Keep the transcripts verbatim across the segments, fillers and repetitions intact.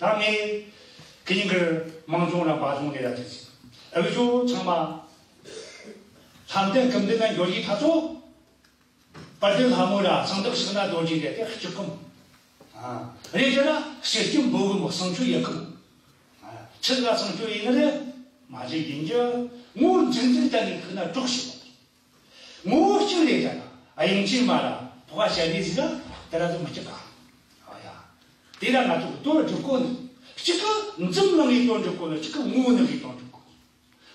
ད་ངས་ཁི་ཉིན་གི་མང་ཚོང་ར་འབའ་ཚོང་ལས་ར་དེ་ཚེ་ཨ་བི་ཚོ་ཚང་མ་ལྷམ་ལྡན་སྐུམ་ལྡན་ན་འགྱོ་ཡི་ཐ་ཚོ། དཔལ་ལྡན་ལྷ་མོ་ར་གཙང་བདག་ཕྱག་ན་རྡོ་རྗེ་རེད་དེ་གཅིག་གམ། རེད་ཟེར་ན་ཤེར་སྐྱེམས་འབོ་གི་མོ་གསང་སྤྱོད་ཡག་གམ། ཆི་ལ་གསང་སྤྱོད་ཡིན་ནི་རེད། མ་བྱེད་ཡིན་རྒྱུ། ངོ་བོ་འཛིན་འཛིན་དང་ནི་ཁུ་ན་སྒྲོག་ཞིག་ངོ་བོ་གཅིག་རེད་ཀྱང་དབྱིན་ཇི་མ་ར་ཕོ་བ་བཤད་ནི་ཟིག་ག་དེ་ར་ཚོ་མི་སྐྱིད་ག་ཨ་ཡ། དེ་ར་ང་ཚོ་གི་དོན་སྒྲུབ་དགོས་ནི། གཅིག་གི་འཛུམ་ལངས་ཡི་དོན་སྒྲུབ་དགོས་ནི། གཅིག་གི་ངོ་བོ་ནི་གི་དོན་སྒྲུབ་དགོས།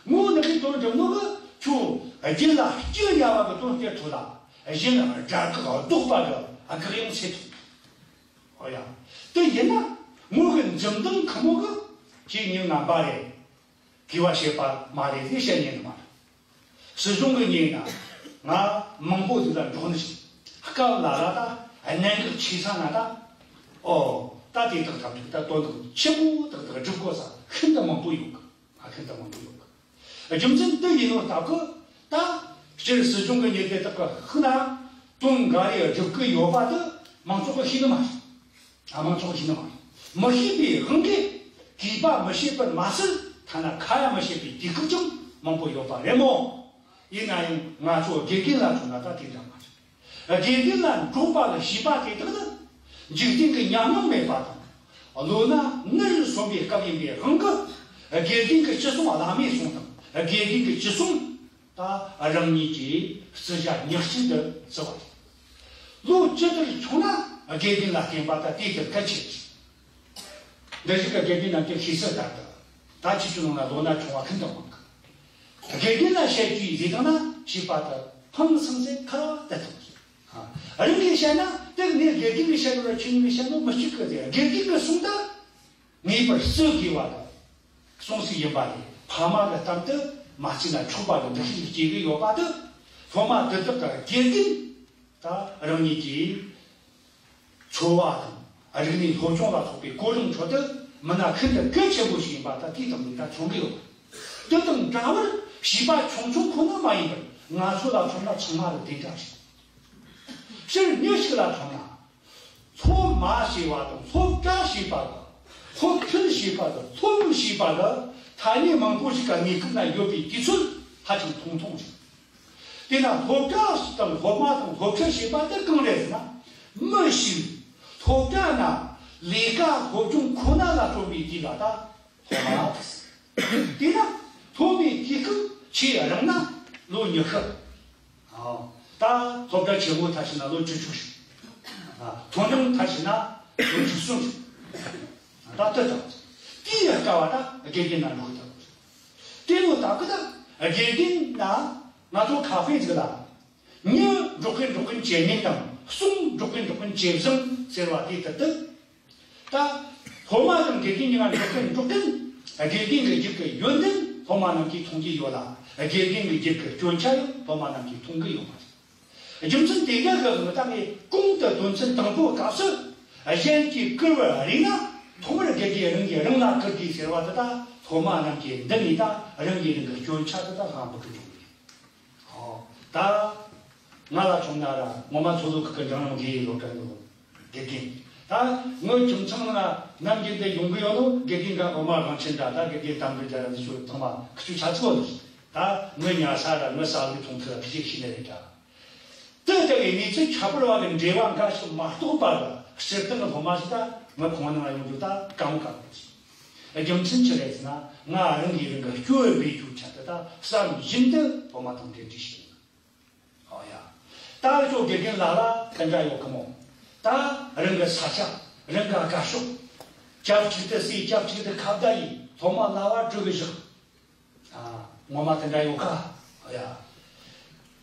ངོ་བོ་ནི་གི་དོན་སྒྲུབ་ནོ་གི་ཁྱོད་རྒྱུད་ལ་སྐྱི་ཡ་བ་གི་དོན་སྟེར་ཐུབ་ལ། གཞན་དགྲ་བགེགས་ལྡོག་པ་གི་ཨ་གི་ཡང་ཚེ་ཐུབ། ཨོ་ཡ། དེ་ཡིན་ན་ངོ་གི་འཛུམ་མདངས་ཁ་མོ་གི་ཁྱེད་ཉིན་ངན་པ་རེད། གུས་པ་བྱེད་པ་མ་རེད་ཟེར་བཤད་ཉན་ནི་མ་རེད། སྲིད་གཞུང་གི་ཉིན་ན་ང་མང་པོ་ཟིག་ལ་འགྲོགས་ནི་ཞིག་སྐབས་ལ་ལ་ད་གནད་འགག་ཆེ་ས་ན་ད། ཨོ། ད་དེ་དག་ཐམས་ཅད་ད་དོན་དག་ཆེན་པོ་དག་དག་སྒྲུབ་དགོས་ས་ཤིན་ཏུ་མང་པོ་ཡོད་གི། ང་ཤིན་ཏུ་མང་པོ་ཡོད་གི། རྒྱུ་མཚན་དེ་ཡིན་ནོ་སྟབས་གི་ད་སྤྱིར་སྲིད་གཞུང་གི་ཉིན་དེ་དག་གི་ཤུགས་ན་དོན་འགའ་རེ་སྒྲུབ་གི་ཡོད་པ་དེ་མང་ཚོགས་ཀྱིས་ཤེས་ནི་མ་རེད། ཨ། མང་ཚོགས་ཤེས་ནི་མ་རེད། མི་ཤེས་པའི་དབང་གིས་གུས་པ་མི་བྱེད་པར་མ་ཟད་ཐ་ན་ཁ་ཡ་མི་བྱེད་པའི་དུས་སྐབས་ཀྱང་མང་པོ་ཡོད་པ་རེད་མོ། ཡིན་ན་ཡང་ང་ཚོ་དགེ་རྒན་ལ་མཚོན་ན་ད་དེ་འདྲ་མ་རེད། དགེ་རྒན་ལ་འགྲོགས་པ་ལ་བྱིས་པ་དེ་དག་ནི་འཇིག་རྟེན་གྱི་ཉམས་མྱོང་མེད་པ་དང་། ལོ་ན་ནར་སོན་པའི་སྐབས་ཡིན་པའི་དབང་གིས་དགེ་རྒན་གྱི་ཅི་གསུང་བླ་མས་གསུང་དང་། དགེ་རྒན་གྱི་ཅི་གསུང་ད་རང་ཉིད་ཀྱིས་བརྩི་བྱ་ཉག་གཅིག་ཏུ་བརྩི་བ་རེད། ལོ་ཇི་ལྟར་ཆུང་ན་དགེ་རྒན་ལ་བརྟེན་པ་ད་དེ་ལྟར་གལ་ཆེ། འདི་ཞིག་གི་དགེ་རྒན་རྣམས་ཀྱི་ཤེས་གསལ་ལྟར་དུ། ད་ཁྱེད་ཚོའི་ནང་ན་ལོ་ན་ཆུང་བ་ཤིན་ཏུ་མང་གི། དགེ་རྒན་ལ་བཤད་རྒྱུའི་ལས་དང་ན་བྱིས་པ་དེ་ཕངས་སེམས་ཟད་ཁ་བ་དེ་ཐོག་རེད། རང་གིས་བཤད་ན་དེ་ངས་དགེ་རྒན་གྱིས་བཤད་ནོ་ར་ཁྱེད་གཉིས་ཀྱིས་བཤད་ནོ་མི་གཅིག་གི་ཟེར། དགེ་རྒན་གྱིས་གསུངས་ད་ངེས་པར་བརྩི་དགོས་པ་དང་། གསུངས་ཟིན་ཡིན་པ་རེད། ཕ་མ་གི་གཏམ་དུ་མ་བརྩིས་ན་ཆོག་པ་གི་འདུ་ཤེས་སྐྱེ་གི་ཡོད་པ་དེ། སློབ་མ་དེ་དག་གི་དགེ་རྒན་ད་རང་ཉིད་ཀྱི་འཚོ་བ་དང་རིག་གནས་སློབ་སྦྱོང་ལ་སོགས་པའི་གོ་རིམ་ཁྲོད་དུ་མི་སྣ་ཤིན་ཏུ་གལ་ཆེན་པོ་ཞིག་ཡིན་པ་ད་དེའི་སྟེང་ནས་ད་མཚོན་གི་ཡོད། དེ་དང་འདྲ་བར་བྱིས་པ་ཆུང་ཆུང་ཁོ་ན་མ་ཡིན་པར་ང་ཚོ་ལ་མཚོན་ན་ཚང་མ་ལ་དེ་འདྲ་ཞིག་སྤྱིར་མྱི་ཞིག་ལ་མཚོན་ན། སློབ་མ་ཞེས་པ་དང་སློབ་གྲྭ་ཞེས་པ་དང་སློབ་ཁྲིད་ཞེས་པ་དང་སློབ་ཞེས་པ་ལ་ཐ་སྙད་མང་པོ་ཞིག་གི་གནས་སྐབས་ན་ཡོད་པའི་དུས་ཚོད་ཧ་ཅང་ཐུང་ཐུང་རེད། དེས་ན་སློབ་གྲྭ་དང་སློབ་མ་དང་སློབ་ཁྲིད་ཞེས་པ་དེ་གང་རེད་ཟེར་ན། མི་ཞིག་སློབ་གྲྭ་ན་ལས་ཀ་སློབ་སྦྱོང་ཁོ་ན་ལ་སྤྲོ་བའི་དུས་ལ་ད་སློབ་མ་རེད། དེས་ན་སློབ་མའི་དུས་སྐབས་ཆེས་རིང་ན་ལོ་ཉི་ཤུ། ཨ། ད་སློབ་གྲྭ་ཆེན་མོ་མཐར་ཕྱིན་ན་ལོ་བཅུ་དྲུག་ཞིག་ཨ། མཐོ་འབྲིང་མཐར་ཕྱིན་ན་ལོ་བཅུ་གསུམ་ཞིག་ད་ལྟ་དང་། དེའི་སྐབས་ད་དགེ་རྒན་ན་འགྲོ་གི་ད། དེ་ལོ་ད་གི་ད་དགེ་རྒན་ན་ང་ཚོ་ཁ་ཧྥེ་ཟིག་ལ། མྱི་འགྲོགས་གིན་འགྲོགས་གིན་བྱེད་ཉེན་དང་གསུང་འགྲོགས་གིན་འགྲོགས་གིན་བྱེད་བཟང་ཟེར་བ་དེ་ལྟར་དུ། ད། སློབ་མ་དང་དགེ་རྒན་གཉིས་ཀ་འགྲོགས་གིན་འགྲོགས་གིན། དགེ་རྒན་གྱི་རྒྱུད་ཀྱི་ཡོན་ཏན་སློབ་མ་རྣམས་ཀྱིས་མཐོང་གི་ཡོད་ལ། དགེ་རྒན་གྱི་རྒྱུད་ཀྱི་སྐྱོན་ཆ་ཡང་སློབ་མ་རྣམས་ཀྱིས་མཐོང་གི་ཡོད་པ་རེད། རྒྱུ་མཚན་དེ་འདྲ་གི་ངོ་ད་ངས་གོང་དུ་དོན་ཚན་དང་པོའི་སྐབས་སུ་གཞན་གྱིས་བསྐུར་བར་རིགས་ན་ཐོག་མར་དགེ་རྒན་རང་གིས་རང་ལ་བསྐུར་དགོས་ཟེར་བ་དེ་དག་སློབ་མ་རྣམས་ཀྱིས་འདི་ནས་ད་རང་གིས་རང་གི་སྐྱོན་ཆ་དེ་དག་སྔ་མོ་གི་བྱུང་བ་རེད། ཨོ། ད་ང་ལ་མཚོན་ན་ར་ངོ་མ་མཚོ་ལྷོ་ཁུལ་གྱི་འབྲིང་རིམ་དགེ་རྒན་སློབ་གྲྭ་ནས་ཡོང་། དགེ་རྒན། ད་ངའི་ཁྱིམ་ཚང་ནང་ནམ་རྒྱུན་དུ་ཡོང་གི་ཡོད་ནོ་དགེ་རྒན་ག་འོ་མ་དབང་ཆེན་འདྲ་ད་དགེ་རྒན་དམ་པའི་རྒྱ་ར་འདི་ཚོ་ཚང་མ་ཁུ་ཆུ་ཆ་ཚོ་ནི། ད་ངའི་ཉལ་ས་ར་ངའི་ཟ་ལུགས་འཐུང་ཐུབ་ལ་ཁི་ཆེ་ཤི་ནི་རེད་ད། དེ་ལྟ་བུའི་གནས་ཚུལ་ཁྱད་པར་བ་གི་འབྲེལ་བ་འགའ་ཞིག་མ་གཏོགས་པ་གི་སྤྱིར་བཏང་གི་སློབ་མ་ཞིག་ད་ངའི་ཁོང་ནང་ཡོང་རྒྱུ་ད་དཀའ་མོ་དཀའ་མོ་ཞིག་རྒྱུ་མཚན་ཅི་རེད་ཟེར་ན་ང་རང་གིས་རང་གི་སྐྱོ་བའི་བེད་སྤྱོད་ཆ་དེ་ད་བསམ་བཞིན་དུ་སློབ་མ་དང་འབྲེལ་འདྲིས་ཤིག་ཨོ་ཡ། ད་ཁྱོད་དགེ་རྒན་ལགས་ལ་དེ་འདྲ་ཡོད་གི་མོ། ད་རང་གི་ས་ཆ་རང་གི་དགའ་ཕྱོགས། ཆབས་ཅིག་ཏུ་སྲིད་ཆབས་ཅིག་ཏུ་ཁ་བརྡ་ཡིས་སློབ་མ་ལ་བ་སྤྲོད་གི་བཞག་ཨ། ངོ་མ་དེ་འདྲ་ཡོད་ཀ་ཨོ་ཡ།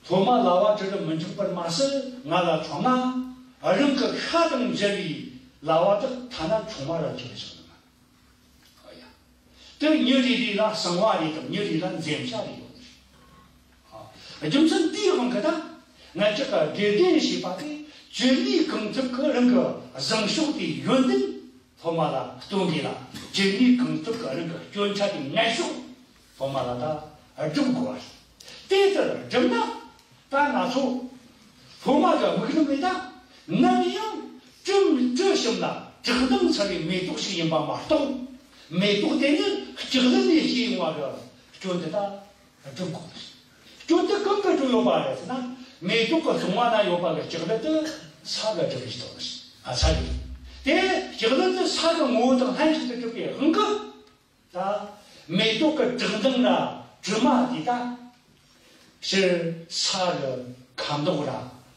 སློབ་མ་ལ་བ་སྤྲོད་རུ་མི་འཇུག་པར་མ་ཟད་ང་ལ་མཚོན་ན་རང་གི་ཤ་དང་འབྲེལ་བའི་ལ་བ་དག་ཐ་ན་ཆུང་མ་ར་ཅིག་བཞག་ནི་མ། ཨ་ཡ། དེར་མྱི་རེ་རེ་ལ་གསང་བ་རེ་དང་མྱི་རེ་ལ་འཛེམ་བྱ་རེ་ཡོད་རེད། ཨ། རྒྱུ་མཚན་དེའི་དབང་གིས་ད་ང་ཅག་གི་དགེ་རྒན་ཞེས་པ་དེ་ཇི་སྙེད་གང་ཐུབ་ཀྱིས་རང་གི་བཟང་ཕྱོགས་དེའི་ཡོན་ཏན་སློབ་མ་ལ་སྟོན་དགོས་ལ་ཇི་སྙེད་གང་ཐུབ་ཀྱིས་རང་གི་སྐྱོན་ཆ་དེའི་ངན་ཕྱོགས་སློབ་མ་ལ་ད་སྒྲུབ་དགོས་པ་རེད། དེ་ལྟར་བསྒྲུབས་ན། ད་ང་ཚོ་སློབ་མ་གི་དམིགས་རིམ་ལས་ད་ནམ་ཡང་བཀྲུམ་བཀྲུ་ཞིམ་ལ་ བཀྲག་མདངས་འཚེར་བའི་མེ་ཏོག་ཞིག་ཡིན་པ་མ་གཏོགས། མེ་ཏོག་དེ་ནི་ལྕགས་ལེབ་ནས་སྐྱེས་ཡོང་བ་གི་སྐྱོན་དེ་དག་སྒྲུབ་དགོས། སྐྱོན་དེ་གང་གིས་སྒྲུབ་ཡོད་པ་རེད་ཟེར་ན། མེ་ཏོག་གི་ལྟེ་བ་ན་ཡོད་པ་གི་ལྕགས་ལེབ་དེ་ས་གིས་སྒྲུབ་ཡོད་པ་རེད། ཨ། ས་གིས། དེ་ལྕགས་ལེབ་དེ་ས་གི་ངོ་བོ་དང་ལྷན་ཅིག་ཏུ་གྲུབ་པའི་དབང་གིས། ད་མེ་ཏོག་གི་བཀྲག་མདངས་ར་དྲི་མ་དེ་དག་སྤྱིར་ས་གི་ཁ་མདོག་ར་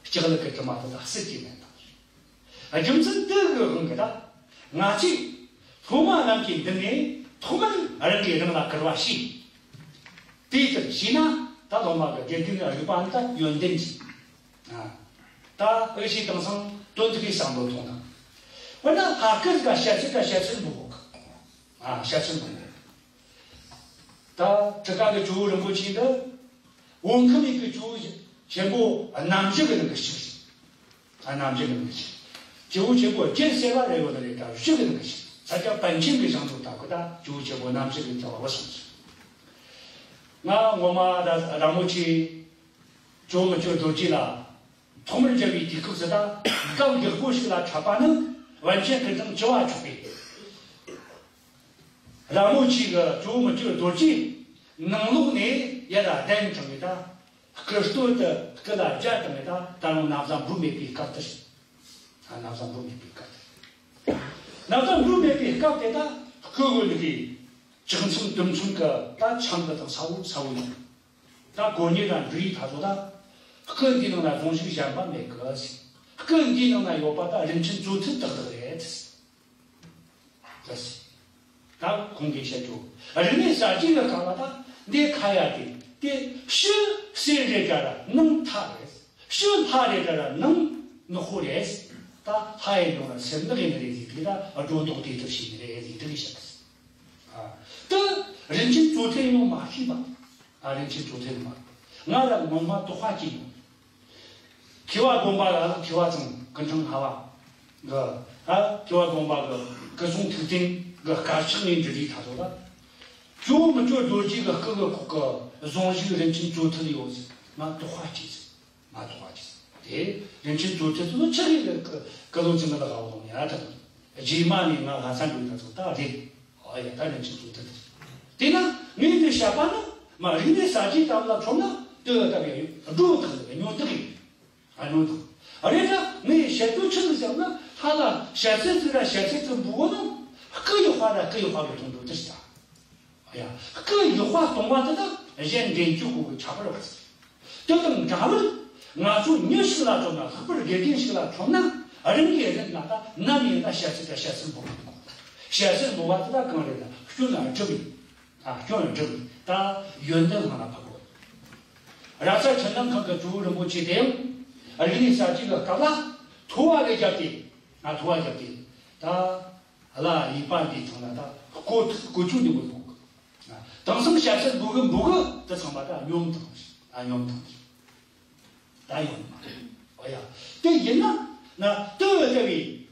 ལྕགས་ལེབ་ཀྱི་དྲི་མ་དེ་དག་སྲིད་ཀྱི་མེད་དང་། རྒྱུ་མཚན་དེ་གི་དབང་གིས་ད་ང་ཚོས་སློབ་མ་རྣམས་ཀྱི་མདུན་ནས་ཐོག་མར་རང་གིས་རང་ལ་དཀར་བ་བྱས། དེ་ལྟར་བྱས་ན་ད་སློབ་མ་གི་དགེ་འདུན་རིག་པ་ནི་ད་ཡོན་ཏན་གྱི། ཨ། ད་འུ་ཆོས་དེང་སང་དོན་དེ་གའི་བསམ་བློ་ཐོངས་དང་། འོ་ན་ལྷ་སྐུ་ཟིག་ག་ཞལ་ཚིག་ག་ཞལ་ཚིག་འབུལ་གོ་གི། ཨ། ཞལ་ཚིག་འབུལ་གོ། ད་ཁྲི་ཀ་གི་ཇོ་བོ་རིན་པོ་ཆེ་འདི་བོད་ཁམས་ཡུལ་གྱི་ཇོ་བོ་ཆེན་པོ་རྣམ་བཞི་གི་ནང་གི་གཅིག་རེད། ཨ། རྣམ་བཞི་གི་ནང་གི་གཅིག་ཇོ་བོ་ཆེན་པོ་རྒྱལ་སྲས་ལ་རས་པ་ནི་རེད། ད་བཞི་གི་ནང་གི་གཅིག་ས་སྐྱ་པཎ་ཆེན་གྱི་ཞལ་འདོན་ལྟ་བུ་ད་ཇོ་བོ་ཆེན་པོ་རྣམ་བཞི་གི་ཐེ་བ་བུད་སོང་ཟིག་ང་ངོ་མ་ད་ར་མོ་ཆེ་ཇོ་མི་བཅུ་རྡོ་རྗེ་ལ་ཐོག་མར་མཇལ་བའི་དུས་སྐབས་སུ་ད་སྐབས་ཡག་པོ་ཞིག་ལ་འཕྲད་པ་ནི་པཎ་ཆེན་སྐུ་ཕྲེང་བཅུ་བ་མཆོག་གིས། ར་མོ་ཆེ་གི་ཇོ་མི་བཅུ་རྡོ་རྗེ་ནང་ལོགས་ནས་ཡར་གདན་དྲངས་ནས་ད་སྐུ་སྟོད་དུ་སྐུ་ལ་རྒྱ་བཏང་ནས་ད་ད་རུང་ན་བཟའ་འབུལ་མེད་པའི་སྐབས་དེར། ན་བཟའ་འབུལ་མེད་པའི་སྐབས་དེར། ན་བཟའ་འབུལ་མེད་པའི་སྐབས་དེ་ད་སྐུ་འོད་ཀྱི་ལྕགས་མཚམས་དུམ་མཚམས་ཀྱི་ད་ཆང་གི་དང་ས་བོ་ས་བོ་ཡིན། ད་གོ་ཉེ་ར་འབྲུ་ཡི་ཐ་ཚོ་ད་སྐུ་འདིའི་ནང་ན་རྫོང་ཞིག་གཞན་པ་མེད་གི་ཟེར། སྐུ་འདིའི་ནང་ན་ཡོད་པ་ད་རིན་ཆེན་གཙོ་མཐིལ་ཏག་ཏག་རེད་ཟེར། ད་ཁོང་གིས་བཤད་རྒྱུ། རིག་གནས་གསར་བརྗེ་གི་སྐབས་ལ་ད་འདི་ཁ་ཡ་དེ་དེ་ཕྱི་གསེར་རེད་དྲ་ར་ནང་ཐག་རེད། ཕྱི་ལྷ་རེད་དྲ་ར་ནང་ནག་པོ་རེད། ད་ལྷ་ཡི་ཡོང་ལ་སེམས་ནག་ཡིན་རེད་ཟེར་དེ་ད་སྒྲོ་འདོགས་དེ་ལྟར་བྱས་ནི་རེད་ཟེར་དེ་གིས་བཤད། ཨ། ད་རིན་ཆེན་གཙོ་མཐིལ་ཡང་མ་ཤེས་པ། ཨ། རིན་ཆེན་གཙོ་མཐིལ་མ། ང་ལ་ངོ་མ་དོགས་པ་སྐྱེས་ཡོང་། མཁས་པ་དགོན་པ་ལ་མཁས་པ་ཚང་སྐུ་ཕྲེང་ལྔ་པ་གི། ཨ། མཁས་པ་དགོན་པ་གི་སྐུ་སྲུང་ཐུགས་རྟེན་གི་དཀར་ཆག་ནས་འབྲི་དུས་ཐ་ཚོ་ལ། ཇོ་མི་བཅུ་རྡོ་རྗེ་གི་སྐུ་གི་ཁོག་གི་གཟུངས་གཞུག་རིན་ཆེན་གཙོ་མཐིལ་ཡོད་ཟེར། ང་དོགས་པ་སྐྱེས་ཟེར། མ་གཏོགས་པ་ཅི་ཟེར། དེ་རིན་ཆེན་གཙོ་མཐིལ་དུ་ཆགས་ཡིན་གི་སྐུ་ལོ་ཚིགས་མི་ལ་དགའ་བོ་ཡ་དང་། རྗེས་མ་ནས་ང་ལྷ་ས་འགྲོ་ཡ་ཚོ་ད་རེད། ཨ་ཡ། ད་རིན་ཆེན་གཙོ་མཐིལ་དེ། དེས་ན་ངས་འདི་བཤད་པ་ནི་མ་རིག་གནས་གསར་བརྗེ་དམ་ལ་མཚོན་ན་དེ་ལྟ་བུའི་སྒྲོ་བཏགས་ནས་སྨྱོ་བཏགས་ཡིན། ཨ། སྨྱོ་བཏགས་རེད། ད་ངས་བཤད་རྒྱུ་ཆི་ཟིག་ཟེར་ན། ལྷ་ལ་ཞལ་ཚིགས་ཟིག་ར་ཞལ་ཚིགས་ཟིག་འབུལ་བ་ན་སྐུ་ཡག་པ་ར་སྐུ་ཡག་པ་གི་མཐོང་འདུག་དེ་ཟེར། ཡ། སྐུ་ཡག་པ་གཏོང་བ་དེ་དག་གཞན་འདྲེན་རྒྱུ་དགོས་ཀྱི་ཁྱད་པར་བ་ཟེར། དེ་དང་འདྲ་བར་ང་ཚོ་མྱི་ཞིག་ལ་མཚོན་ན། ལྷག་པར་དགེ་རྒན་ཞིག་ལ་མཚོན་ན། རང་གི་རིགས་ལ་ད་ནམ་ཡིན་ན་ཞལ་ཚིགས་དང་ཞལ་ཚིགས་འབུལ་དགོས། ཞལ་ཚིགས་འབུལ་བ་དེ་དག་གང་རེད་ན་སྐྱོན་ལ་སྒྲུབ་ཡིན། ཨ། སྐྱོན་ལ་སྒྲུབ་ཡིན། ད་ཡོན་ཏན་སྔོན་ལ་ཕབ་དགོས། ར་ས་ཆུ་ནང་ཁང་གི་ཇོ་བོ་རིན་པོ་ཆེ་དེ་ཡང་རིག་གནས་གསར་བརྗེ་གི་སྐབས་ལ་ཐོ་བ་གི་རྒྱབ་དེ། ཨ། ཐོ་བ་རྒྱབ་དེ་ད། བླ་ཡིག་པ་འདིའི་ཐང་ལ་ད་སྐུ་སྐུ་ཆུ་འདི་མོ་ཐོག་དེང་སང་ཞལ་ཚིགས་འབུལ་གི་འབུལ་གི་དེ་ཚང་མ་ད་སྨྱོ་བཏང་། ཨ། སྨྱོ་བཏང་། ད་ཡོང་མ་རེད། ཨོ་ཡ། དེ་ཡིན་ན་ན་དེ་བས་དེ་བས་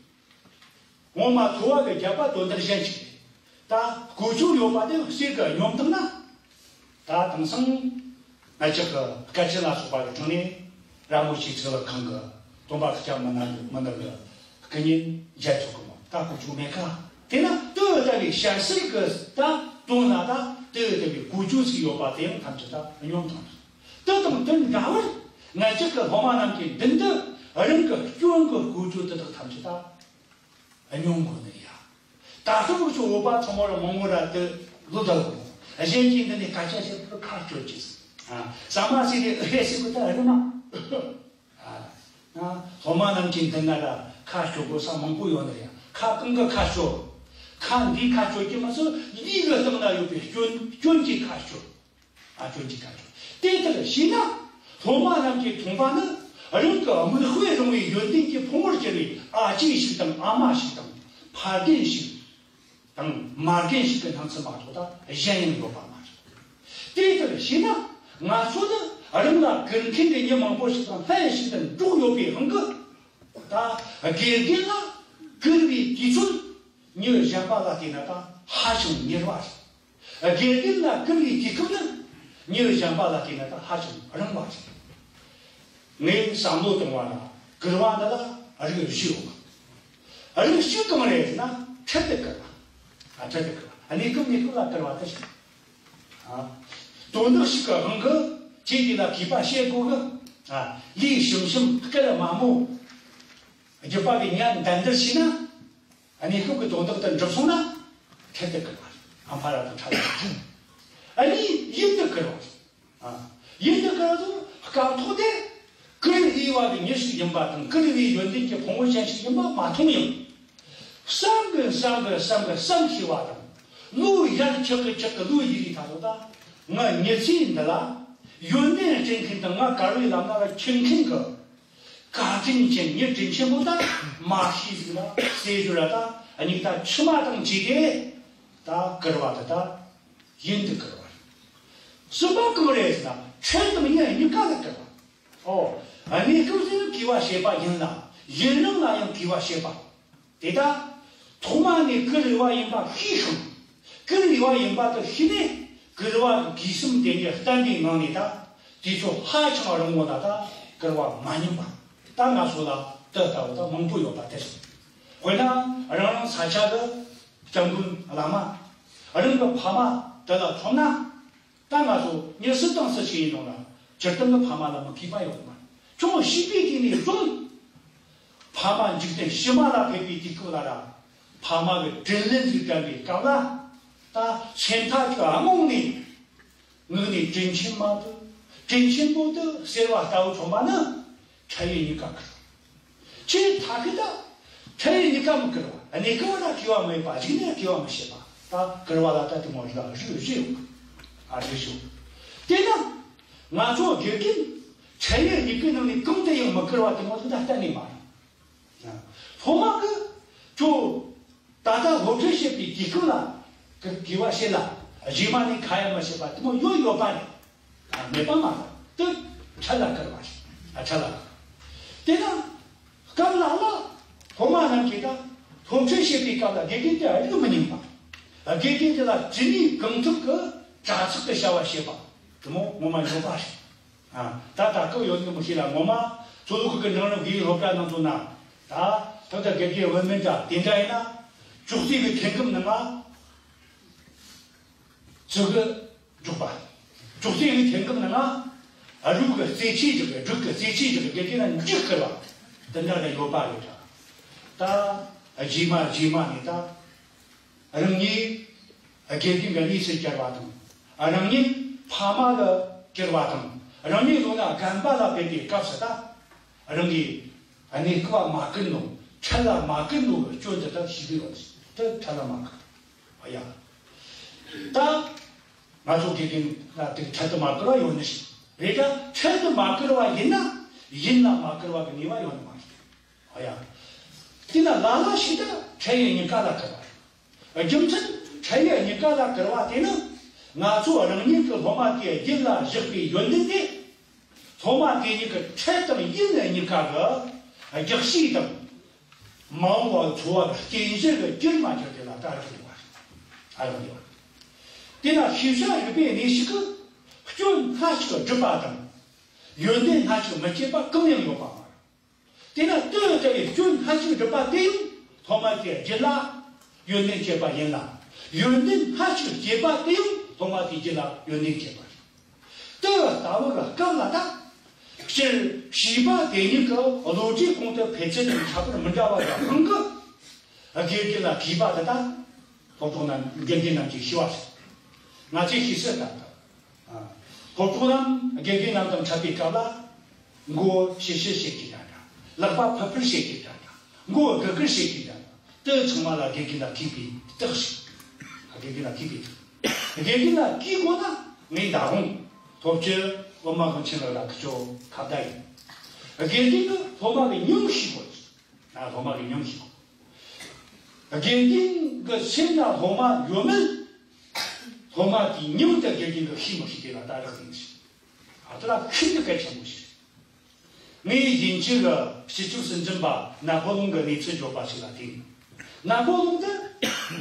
ངོ་མ་ཐོ་བ་གི་རྒྱབ་པ་དོན་དག་གཞན་ཞིག་རེད། ད་སྐུ་ཆུ་ཡོད་པ་དེ་གསེར་གི་སྨྱོ་བཏང་ན། ད་དེང་སང་ང་ཅག་གི་སྐད་ཆ་ལ་སོགས་པ་གི་དྲུང་ནས་ར་མོ་ཆེ་ཚེ་བ་ཁང་གི་སྟོན་པ་སྐྱབས་མི་ནག་མི་ནག་གི་སྐུ་བརྙན་མཇལ་ཐུབ་གི་མོ། ད་སྐུ་ཆུ་མེད་ཀ། དེ་ན་དེ་ལྟ་བུའི་ཞལ་གསེར་གི་ད་དོན་ལ་ད་དེ་ལྟ་བུའི་སྐུ་ཆུ་ཟིག་ཡོད་པ་དེ་ཡང་ཐམས་ཅད་ད་སྨྱོ་བཏང་། དེ་དང་དེ་འདྲ་བར་ང་ཅག་གི་སློབ་མ་རྣམས་ཀྱི་མདུན་དུ་རང་གི་སྐྱོན་གི་སྐུ་ཆུ་དེ་དག་ཐམས་ཅད་ད། སྨྱོ་དགོས་ནི་ཡ། ད་ལྟ་བུ་ཚོ་བོད་པ་ཚང་མ་ར་མང་བོ་ར་དེ་ལོ་ཟླ་གོ། གཞན་གྱིས་འདི་ནས་སྐད་ཆ་བཤད་པར་ཁ་སྐྱོ་ཅིག་ཨ། ཟ་མ་ཟོས་ཏེ་ཨེ་ཧེ་ཟེར་གོ་ད་རེད་མ། ཨ། སློབ་མ་རྣམས་ཀྱི་མདུན་ན་ར་ཁ་སྐྱོ་དགོས་ས་མང་པོ་ཡོད་ནི་རེད། ཁ་གང་གི་ཁ་སྐྱོ། ཁ་འདིའི་ཁ་སྐྱོ་གི་མ་ཚོ་ལུས་ཀྱི་སྟེང་ན་ཡོད་པའི་སྐྱོན་སྐྱོན་གྱི་ཁ་སྐྱོ། ཨ། སྐྱོན་གྱི་ཁ་སྐྱོ། དེ་ལྟར་བྱས་ན་སློབ་མ་རྣམས་ཀྱི་མཐོང་བ་ནི་རང་གི་མིག་དཔེ་རུང་བའི་ཡོན་ཏན་གྱི་ཕུང་པོར་གྱུར་པའི་ཨ་ཅེ་ཞིག་དང་ཨ་མ་ཞིག་དང་ཕ་རྒན་ཞིག་དང་མ་རྒན་ཞིག་གི་སྣང་ཚུལ་མ་གཏོགས་ད་གཞན་ཡང་ཡོད་པ་མ་རེད། དེ་ལྟར་བྱས་ན་ང་ཚོ་ནི་རང་ལ་དགེ་མཁན་གྱི་མྱི་མང་པོ་ཞིག་དང་ལྷན་ཞིག་ཏུ་འགྲོགས་ཡོད་པའི་དབང་གིས། ད་དགེ་རྒན་ལ་བཀུར་བའི་དུས་ཚོད་མྱི་གཞན་པ་ལ་བལྟས་ན་ད་ཧ་ཅང་ཉེ་བ་རེད། དགེ་རྒན་ལ་བཀུར་བའི་དུས་སྐབས་ནི་མྱི་གཞན་པ་ལ་བལྟས་ན་ད་ཧ་ཅང་རིང་བ་རེད། ངས་བསམ་བློ་བཏང་བ་ན་བཀུར་བ་འདི་ལ་རིགས་བཞི་ཡོད། རིགས་གཅིག་གང་རེད་ཟེར་ན་འཕྲལ་དུ་བསྐུལ་བ། ཨ། འཕྲལ་དུ་བསྐུལ་བ། གནས་སྐབས་ནས་སྐབས་ལ་བསྐུལ་བ་དེ་བྱས། ཨ། དོན་དག་ཞིག་གི་དབང་གིས་ཁྱེད་ཀྱིས་ལ་གུས་པ་བྱེད་དགོས་གི། ཨ། ལུས་ཞིམ་ཞིམ་སྐད་དམའ་མོ། རྒྱུད་པ་གི་ཉམས་ལྡན་འདིར་བྱས་ན། གནས་སྐབས་ཀྱི་དོན་དག་དེ་འགྲུབ་སོང་ན། འཕྲལ་དུ་བསྐུལ་བ། ཨམ་ཕ་ར་དང་འཕྲད་པ། ཨ་ནི་ཡུན་དུ་བསྐུལ་བ། ཨ། ཡུན་དུ་བསྐུལ་དུས་སྐབས་ཐོག་དེ། བསྐུལ་འོས་པ་གི་མྱི་ཞིག་ཡིན་པ་དང་། བསྐུལ་བའི་ཡོན་ཏན་གྱི་ཕུང་པོ་ཅན་ཞིག་ཡིན་པ་མ་མཐོང་ཡང་། བསམ་གི་བསམ་གི་བསམ་གི་བསམ་ཤེས་པ་དང་། ལོ་ཡར་ཆག་གི་ཆག་གི་ལོ་ཡི་རིགས་ད་དོ་ད། ང་མྱི་ཚེ་འདི་ལ་ཡོན་ཏན་སྤྲད་མཁན་དང་ང་དཀར་བའི་ལམ་སྣ་ལ་ཁྱེར་མཁན་གི་བཀའ་དྲིན་ཅན་མྱི་དྲིན་ཆེན་པོ་ད་མ་ཤེས་ཟིག་ལ་ཟེར་རྒྱུ་ར། ད་གཉིས་ད་ཕྱི་མ་དང་བཅས་ཏེ་ད་བསྐུལ་བ་དེ་ད་ཡུན་དུ་བསྐུལ་བ་རེད། གསུམ་པ་གང་རེད་ཟེར་ན་འཕྲལ་དང་ཡུན་གཉིས་ཀ་ལ་བསྐུལ་བ། ཨོ། གནས་སྐབས་སུ་ཡང་གུས་པ་བྱེད་པ་ཡིན་ལ། ཡུན་རིང་ལ་ཡང་གུས་པ་བྱེད་པ། དེ་ད་ཐོག་མ་ནས་བསྐུལ་བ་ཡིན་པ་ཤེས་ཤིང་། བསྐུལ་བ་ཡིན་པ་དེ་ཤེས་ནས་བསྐུལ་བ་གི་གུས་གསུམ་དེ་ཉིད་བསྟན་པའི་ངང་ནས་ད་དུས་ཚོད་ཧ་ཅང་རིང་བོ་ལ་ད་བསྐུལ་བ་མ་ཉན་པ། ད་ང་ཚོ་ལ་དེ་ལྟ་བུ་ད་མང་པོ་ཡོད་པ་དེ་རེད། དཔེར་ན་རང་རང་ས་ཆ་གི་སྐྱབས་མགོན་བླ་མ། རང་གི་ཕ་མ་དེ་ལ་མཚོན་ན། ད་ང་ཚོ་མྱི་སུ་དང་སུ་ཞིག་ཡིན་རུང་ལ་སྤྱིར་བཏང་གི་ཕ་མ་ལ་མི་གུས་པ་ཡོད་མ་རེད། ཁྱོད་ཤི་བའི་དུས་ནས་བཟུང་ཕ་མ་འཇིག་རྟེན་ཕྱི་མ་ལ་ཕེབས་པའི་དུས་སྐབས་ལ་ར། ཕ་མ་གི་དྲིན་ལན་ཟིག་དྲན་པའི་སྐབས་ལ། ད་སེམས་ཐག་གི་རྨོངས་ནས་ངུས་ནས་དྲིན་ཆེན་མ་དེ་དྲིན་ཆེན་པོ་དེ་ཟེར་བ་ལྟ་བུ་མཚོན་པ་ནི། འཕྲལ་ཡུན་གཉིས་ཀ་བསྐུལ། ཁྱེད་ཐ་ཤི་ད། འཕྲལ་ཡུན་གཉིས་ཀ་མི་བསྐུལ་བ། གནས་སྐབས་ལ་གུས་པ་མེད་པ། གཞུག་ནས་གུས་པ་མི་བྱེད་པ། ད་བསྐུལ་བ་ལ་ད་དེ་མོ་རིགས་ལ་རིགས་རིགས་ཡོད། ཨ། རིགས་ཡོད། དེས་ན་ང་ཚོ་དགེ་རྒན་འཕྲལ་ཡུན་གཉིས་ཀའི་ནང་ནས་གང་དུ་ཡང་མི་བསྐུལ་བ་དེ་མོ་དེ་ད་གཏན་ནས་མ་རེད། སློབ་མ་གིས་ཁྱོད་ད་ལྟ་སློབ་ཁྲིད་བྱེད་པའི་དུས་སྐབས་ལ་གུས་པ་བྱེད་ལ། རྗེས་མ་ནས་ཁ་ཡ་མ་བྱེད་པ་དེ་མོ་ཡོད་ཡོད་པ་རེད། ཨ། མེད་པ་མ་རེད། དེ་འཕྲལ་ལ་བསྐུལ་བ་རེད། ཨ། འཕྲལ་ལ། དེ་ན་སྐབས་ལ་ལ་སློབ་མ་རྣམས་ཀྱིས་ད་སློབ་ཁྲིད་བྱེད་པའི་སྐབས་ལ་དགེ་རྒན་དེ་རིགས་མི་ཉན་པ། དགེ་རྒན་དེ་ལ་ཇི་སྙེད་གང་ཐུབ་ཀྱིས་དྲག་ཚགས་ཀྱི་བྱ་བ་བྱེད་པ་དེ་མོ་ངོ་མ་ཡོད་པ་རེད། ཨ། ད་ད་སྐབས་ཡོད་ནི་མི་ཤེས་ལ། ངོ་མ་མཚོ་ལྷོ་ཁུལ་གྱི་འབྲིང་རིམ་དགེ་རྒན་སློབ་གྲྭ་ནང་ཚོ་ན། ད་ད་ལྟ་དགེ་རྒན་འོས་མི་འདྲ་དེ་འདྲ་ཡིན་ན། ཅོག་ཙེ་གི་ཐེམ་སྐམ་ནང་ང་ཙི་གུ་འཇོག་པ། ཅོག་ཙེ་གི་ཐེམ་སྐམ་ནང་ང་རུས་གི་རྩེ་ཆས་འཇོག་གི། སྒྲིག་གི་རྩེ་ཆས་འཇོག་གི། དགེ་རྒན་ལ་འཇིགས་སྐུལ་བ་དེ་འདྲ་ཡོད་པ་རེད། ད་རྗེས་མ་རྗེས་མ་ནས་ད། རང་ཉིད་དགེ་རྒན་གྱི་གནས་སུ་གྱུར་བ་དང་། རང་ཉིད་ཕ་མ་ལ་གྱུར་བ་དང་། རང་ཉིད་ལོ་ན་རྒན་པ་ལ་ཕེབས་པའི་སྐབས་སུ་ད། རང་གིས་གནས་སྐབས་མ་བསྐུལ་ནོ། འཕྲལ་ལ་མ་བསྐུལ་ནོ་གི་སྐྱོན་དེ་ད་ཤེས་ཀྱི་ཡོད། དེ་འཕྲལ་ལ་མ་བསྐུལ། ཨ་ཡ། ད་ང་ཚོ་དགེ་རྒན་ལ་དེ་འཕྲལ་དུ་མ་བསྐུལ་བ་ཡོད་ནི་ཞིག་རེད། ད་འཕྲལ་དུ་མ་བསྐུལ་བ་ཡིན་ན། ཡུན་ལ་མ་བསྐུལ་བ་གི་ནུས་པ་ཡོད་ནི་མ་རེད། ཨ་ཡ། དེ་ན་ལ་ལ་ཞིག་ད་འཕྲལ་ཡུན་གཉིས་ཀ་ལ་བསྐུལ་བ་རེད། རྒྱུ་མཚན་འཕྲལ་ཡུན་གཉིས་ཀ་ལ་བསྐུལ་བ་དེ་ནི། ང་ཚོ་རང་ཉིད་ཀྱི་སློབ་མ་དེ་རྒྱུད་ལ་བཞག་པའི་ཡོན་ཏན་དེ། སློབ་མ་དེ་ཉིད་ཀྱི་འཕྲལ་དང་ཡུན་གཉིས་ཀ་གི་རྒྱགས་ཤིག་དང་། མ་འོངས་པ་འཚོ་བ་གི་རྟེན་གཞི་གི་རྒྱུར་མ་གྱུར་ཏེ་ལ་ད་རག་ལས་པ་རེད། ཨ་ཡོང་ལས་པ། དེ་ན་ཤེས་བྱ་རིག་པའི་གནས་ཤིག་གི་སྐྱོན་སྣ་གཅིག་སྒྲུབ་པ་དང་། ཡོན་ཏན་སྣ་གཅིག་མི་སྐྱེ་བ་གང་ཡང་ཡོད་པ་མ་རེད། དེས་ན་དེ་ལྟ་བུའི་སྐྱོན་སྣ་གཅིག་སྒྲུབ་པ་དེ་ཡང་སློབ་མ་དེའི་རྒྱུད་ལ་ཡོན་ཏན་སྐྱེས་པ་ཡིན་ལ། ཡོན་ཏན་སྣ་གཅིག་སྐྱེས་པ་དེ་ཡང་སློབ་མ་དེའི་རྒྱུད་ལ་ཡོན་ཏན་སྐྱེས་པ་རེད། དེ་ལྟ་བུ་གི་སྐབས་ལ་ད། སྤྱིར་བྱིས་པ་དེ་ཉིད་ཀྱི་བློ་གྲོས་གོང་དུ་འཕེལ་ཚུལ་དང་ཁྱད་པར་མི་འདྲ་བ་གི་དབང་གིས། དགེ་རྒན་ལ་གུས་པ་དེ་ད། སློབ་གྲོགས་རྣམས་དགེ་རྒན་རྣམས་ཀྱིས་ཤེས་པ་རེད། ང་ཚོས་ཤེས་གསལ་ལྟར་དུ། སློབ་གྲོགས་རྣམས་དགེ་རྒན་རྣམས་དང་འཕྲད་པའི་སྐབས་ལ། མགོ་ཞི་ཞི་བྱེད་ཀྱི་འདྲ་འདྲ། ལག་པ་ཕུར་ཕུར་བྱེད་ཀྱི་འདྲ་འདྲ། མགོ་སྒུར་སྒུར་བྱེད་ཀྱི་འདྲ་འདྲ། དེ་ཚང་མ་ལ་དགེ་རྒན་ལ་གུས་པའི་རྟགས་ཤིག་དགེ་རྒན་ལ་གུས་པའི་རྟགས། དགེ་རྒན་ལ་གུས་དགོས་ན་ངས་མདང་དགོང་སློབ་སྤྱི་སློབ་མ་གི་མཆན་ལག་ལ་ཁི་ཆོ་ཁ་བརྡ་ཡིན། དགེ་རྒན་གྱིས་སློབ་མ་གི་མྱིང་ཤེས་དགོས། ཨ། སློབ་མ་གི་མྱིང་ཤེས་དགོས། དགེ་རྒན་གྱི་སེམས་ན་སློབ་མ་ཡོད་མེད། སློབ་མ་དེའི་མྱིང་དེ་དགེ་རྒན་གྱིས་ཤེས་མི་ཤེས་དེ་ལ་ད་རག་ལས་ཤིག་ཨ། དེ་ལ་ཤིན་ཏུ་གལ་ཆེན་པོ་ཞིག་ངས་དབྱིན་ཇི་གི་སྤྱི་ཁྱབ་སྲིད་འཛིན་པ་ན་པོ་ལོན་གྱི་གནས་ཚུལ་བརྗོད་པ་ཞིག་ལ་བརྟེན། ན་པོ་ལོན་དེ་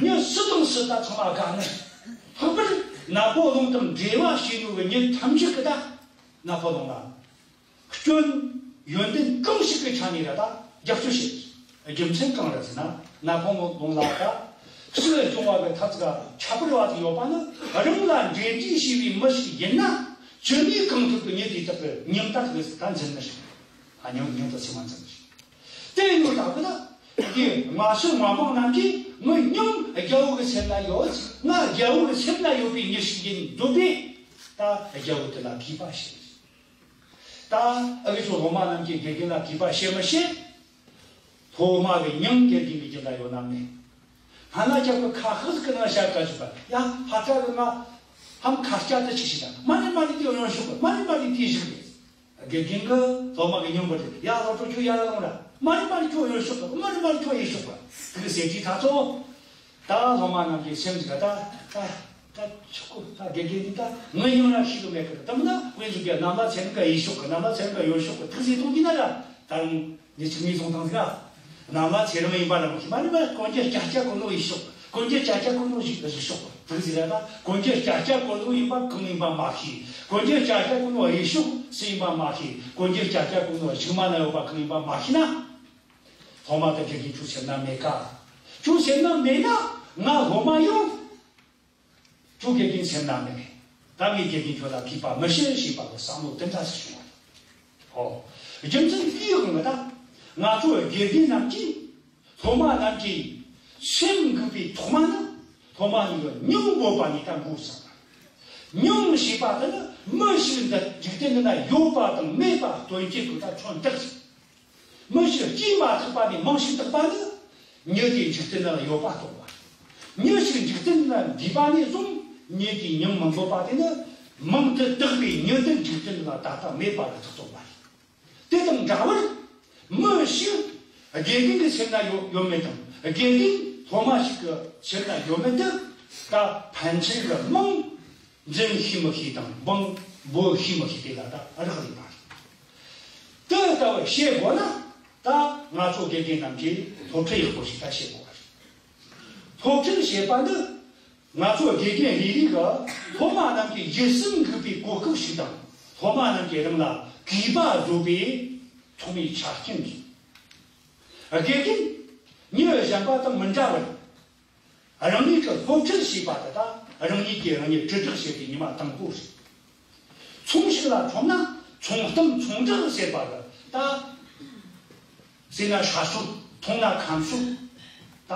མྱི་སུ་དང་སུ་ད་ཚང་མ་དགའ་ནི། ལྷག་པར་ན་པོ་ལོན་དང་འབྲེལ་བ་བྱས་ཡོད་པའི་མྱི་ཐམས་ཅད་ཀྱིས་ད་ན་པོ་ལོན་ལ་སྐྱོན་ཡོན་ཏན་གང་ཞིག་གི་ཆ་ནས་ར་ད་རྒྱབ་སྐྱོར་བྱེད། རྒྱུ་མཚན་གང་རེད་ཟེར་ན། ན་ཕོ་མོ་ལོང་ལ་ད་ཕྱི་ལ་སྐྱོང་བ་གི་ཐབས་ཀ་ཁྱད་པར་བ་དེ་ཡོད་པ་ནི། རང་ལ་འབྲེལ་འདྲིས་བྱས་པའི་མི་ཞིག་ཡིན་ན། ཇི་སྙེད་གང་ཐུབ་ཀྱི་མྱི་དེ་དག་གི་མྱིང་ད་གི་ད་འཛིན་ནི་རེད། ཨ་མྱིང་མྱིང་དུ་སེམས་མ་འཛིན་ནི་རེད། དེ་ཡིན་ནོ་ད་གི་ད་དེ་མ་ཤི་མ་མང་རྣམས་ཀྱིས་ངའི་མྱིང་རྒྱལ་བོ་གི་སེམས་ན་ཡོད། ང་རྒྱལ་བོ་གི་སེམས་ན་ཡོད་པའི་མྱི་ཞིག་ཡིན་འདོད་པས། ད་རྒྱལ་བོ་དེ་ལ་གུས་པ་བྱེད། ད་ཨ་གི་ཚོ་སློབ་མ་རྣམས་ཀྱིས་དགེ་རྒན་ལ་གུས་པ་བྱེད་མི་བྱེད། སློབ་མ་གི་མྱིང་དགེ་རྒན་གྱི་རྒྱུད་ལ་ཡོད་ན་མེད། སྨན་བླ་སྐྱབས་ཀྱི་ཁ་ཤགས་ཀྱི་ནང་བཤད་ག་ཞུ་བ་ཡ། ཕ་ཁ་གི་ང་ཧམ་ཁ་སྐྱ་དུ་ཅིག་ཞིག་དང་མ་རེད་མ་རེད་དེ་ཡོང་ཤོག་གི་མ་རེད་མ་རེད་དེ་ཞིག་རེད། དགེ་རྒན་གྱི་སློབ་མ་གི་མྱིང་བོ་དེ་ཡ་སློབ་ཕྲུག་ཁྱོད་ཡར་ལ་ལོངས་ར། མ་རེད་མ་རེད་ཁྱོད་ཡོང་ཤོག་གི་མ་རེད་མ་རེད་ཁྱོད་ཡིན་ཤོག་གི་དེ་གི་ཟེར་གྱི་ད་ཚོ། ད་སློབ་མ་རྣམས་ཀྱི་སེམས་ཀྱི་ད་ད་ད་ཆོག་གོ། ད་དགེ་རྒན་འདི་ད་ངོས་ཡོང་ན་ཤེས་གི་མེད་གི། དམ་ན་དཔེ་འཛུགས་ཀྱི་རྣམ་པ་ཚན་ག་ཡིན་ཤོག་གི་རྣམ་པ་ཚན་ག་ཡོད་ཤོག་གི་ཐུགས་སྲས་གཏོང་གི་ན་ཡ། ད་རུང་ངས་ཅིག་ངས་སོང་དང་ཟིག་ཨ། རྣམ་པ་ཚན་རང་ཡིན་པ་རང་ཤེས་མ་རེད་པ། གོན་རྒྱུ་སྐྱ་སྐྱ་གོན་ནོ་ཡིན་ཤོག་གོན་རྒྱུ་སྐྱ་སྐྱ་གོན་ནོ་ཞིག་ཞིག་ཤོག་གི་ཐུགས་སྲས་ར། ད་གོན་རྒྱུ་སྐྱ་སྐྱ་གོན་ནོ་ཡིན་པ་གང་ཡིན་པ་མ་ཤེས། གོན་རྒྱུ་སྐྱ་སྐྱ་གོན་ནོ་ཡིན་ཤོག་སུ་ཡིན་པ་མ་ཤེས། གོན་རྒྱུ་སྐྱ་སྐྱ་གོན་ནོ་གཞུག་མ་ན་ཡོད་པ་གང་ཡིན་པ་མ་ཤེས་ན། སློབ་མ་དེ་དགེ་རྒན་ཁྱོད་སེམས་ན་མེད་ཀ། ཁྱོད་སེམས་ན་མེད་ན་ང་སློབ་མ་ཡོང་། ཁྱོད་དགེ་རྒན་སེམས་ན་མེད། ད་ངས་དགེ་རྒན་ཁྱོད་ལ་གུས་པ་མི་བྱེད་ཞེས་པ་གི་བསམ་བློ་དེ་འདྲ་ཞིག་བྱུང་བ་རེད། ཨོ། རྒྱུ་མཚན་དེའི་དབང་གིས་ད་ང་ཚོ་དགེ་རྒན་རྣམས་ཀྱིས་སློབ་མ་རྣམས་ཀྱི་སེམས་འགུག་པའི་ཐོག་མ་ནི་སློབ་མ་ནི་མྱིང་འབོད་པ་ནས་ད་འགོ་བརྩམས་པ། མྱིང་ཞེས་པ་དེ་ནི་མི་ཞིག་འདི་འཇིག་རྟེན་འདི་ན་ཡོད་པ་དང་མེད་པ་སྟོན་བྱེད་ཀྱི་ད་མཚོན་རྟགས་ཤིག་མི་ཞིག་སྐྱེས་མ་ཐག་པ་ནས་མིང་ཞིག་བཏགས་པ་ནི། མྱི་དེ་འཇིག་རྟེན་ན་ཡོད་པ་སྟོན་པ། མྱི་ཞིག་འཇིག་རྟེན་ན་འདས་པ་ནས་བཟུང་མྱི་དེའི་མྱིང་མི་འབོད་པ་དེ་ནི། མིང་དེ་བཏགས་པའི་མྱི་དེ་འཇིག་རྟེན་ན་ད་ལྟ་མེད་པ་རེད་ཐག་བཅད་པ་རེད། དེ་དང་འདྲ་བར། མི་ཞིག་དགེ་རྒན་གྱི་སེམས་ན་ཡོད་ཡོད་མེད་དང་དགེ་རྒན་སློབ་མ་ཞིག་གི་སེམས་ན་ཡོད་མེད་དེ། ད་ཕན་ཚུན་གྱི་མིང་འཛིན་ཤེས་མི་ཤེས་དང་མིང་འབོད་ཤེས་མི་ཤེས་དེ་ལ་ད་རག་ལས་པ་རེད། དེ་ལྟ་བུ་བྱེད་དགོས་ན་ད་ང་ཚོ་དགེ་རྒན་རྣམས་ཀྱིས་སློབ་ཁྲིད་ཡག་པོ་ཞིག་ད་བྱེད་དགོས་པ་རེད། སློབ་ཁྲིད་བྱེད་པ་འདི་ང་ཚོ་དགེ་རྒན་རེ་རེ་གིས་སློབ་མ་རྣམས་ཀྱི་ཡིད་སེམས་འགུག་པའི་གོ་སྐབས་ཤིག་དང་སློབ་མ་རྣམས་ཀྱིས་རང་ལ་གུས་པ་བཟོ་བའི་ཐོག་མའི་ཆ་རྐྱེན་ཡིན། དགེ་རྒན་མྱི་གཞན་པ་དང་མི་འདྲ་བར། རང་ཉིད་ཀྱི་སློབ་ཁྲིད་བྱས་པ་དེ་དག་རང་ཉིད་ཀྱིས་རང་ཉིད་དྲིལ་བསྒྲགས་བྱེད་པའི་ཉི་མ་དང་པོ་རེད། ཚོང་ཞིག་ལ་ཚོང་ན་ཚོང་གཏམ་ཚོང་བསྒྲགས་ཟེར་བ་རེད་ད། ཟས་ན་ཧྲ་སོད། འཐུང་ན་ཁམ་སོད། ད་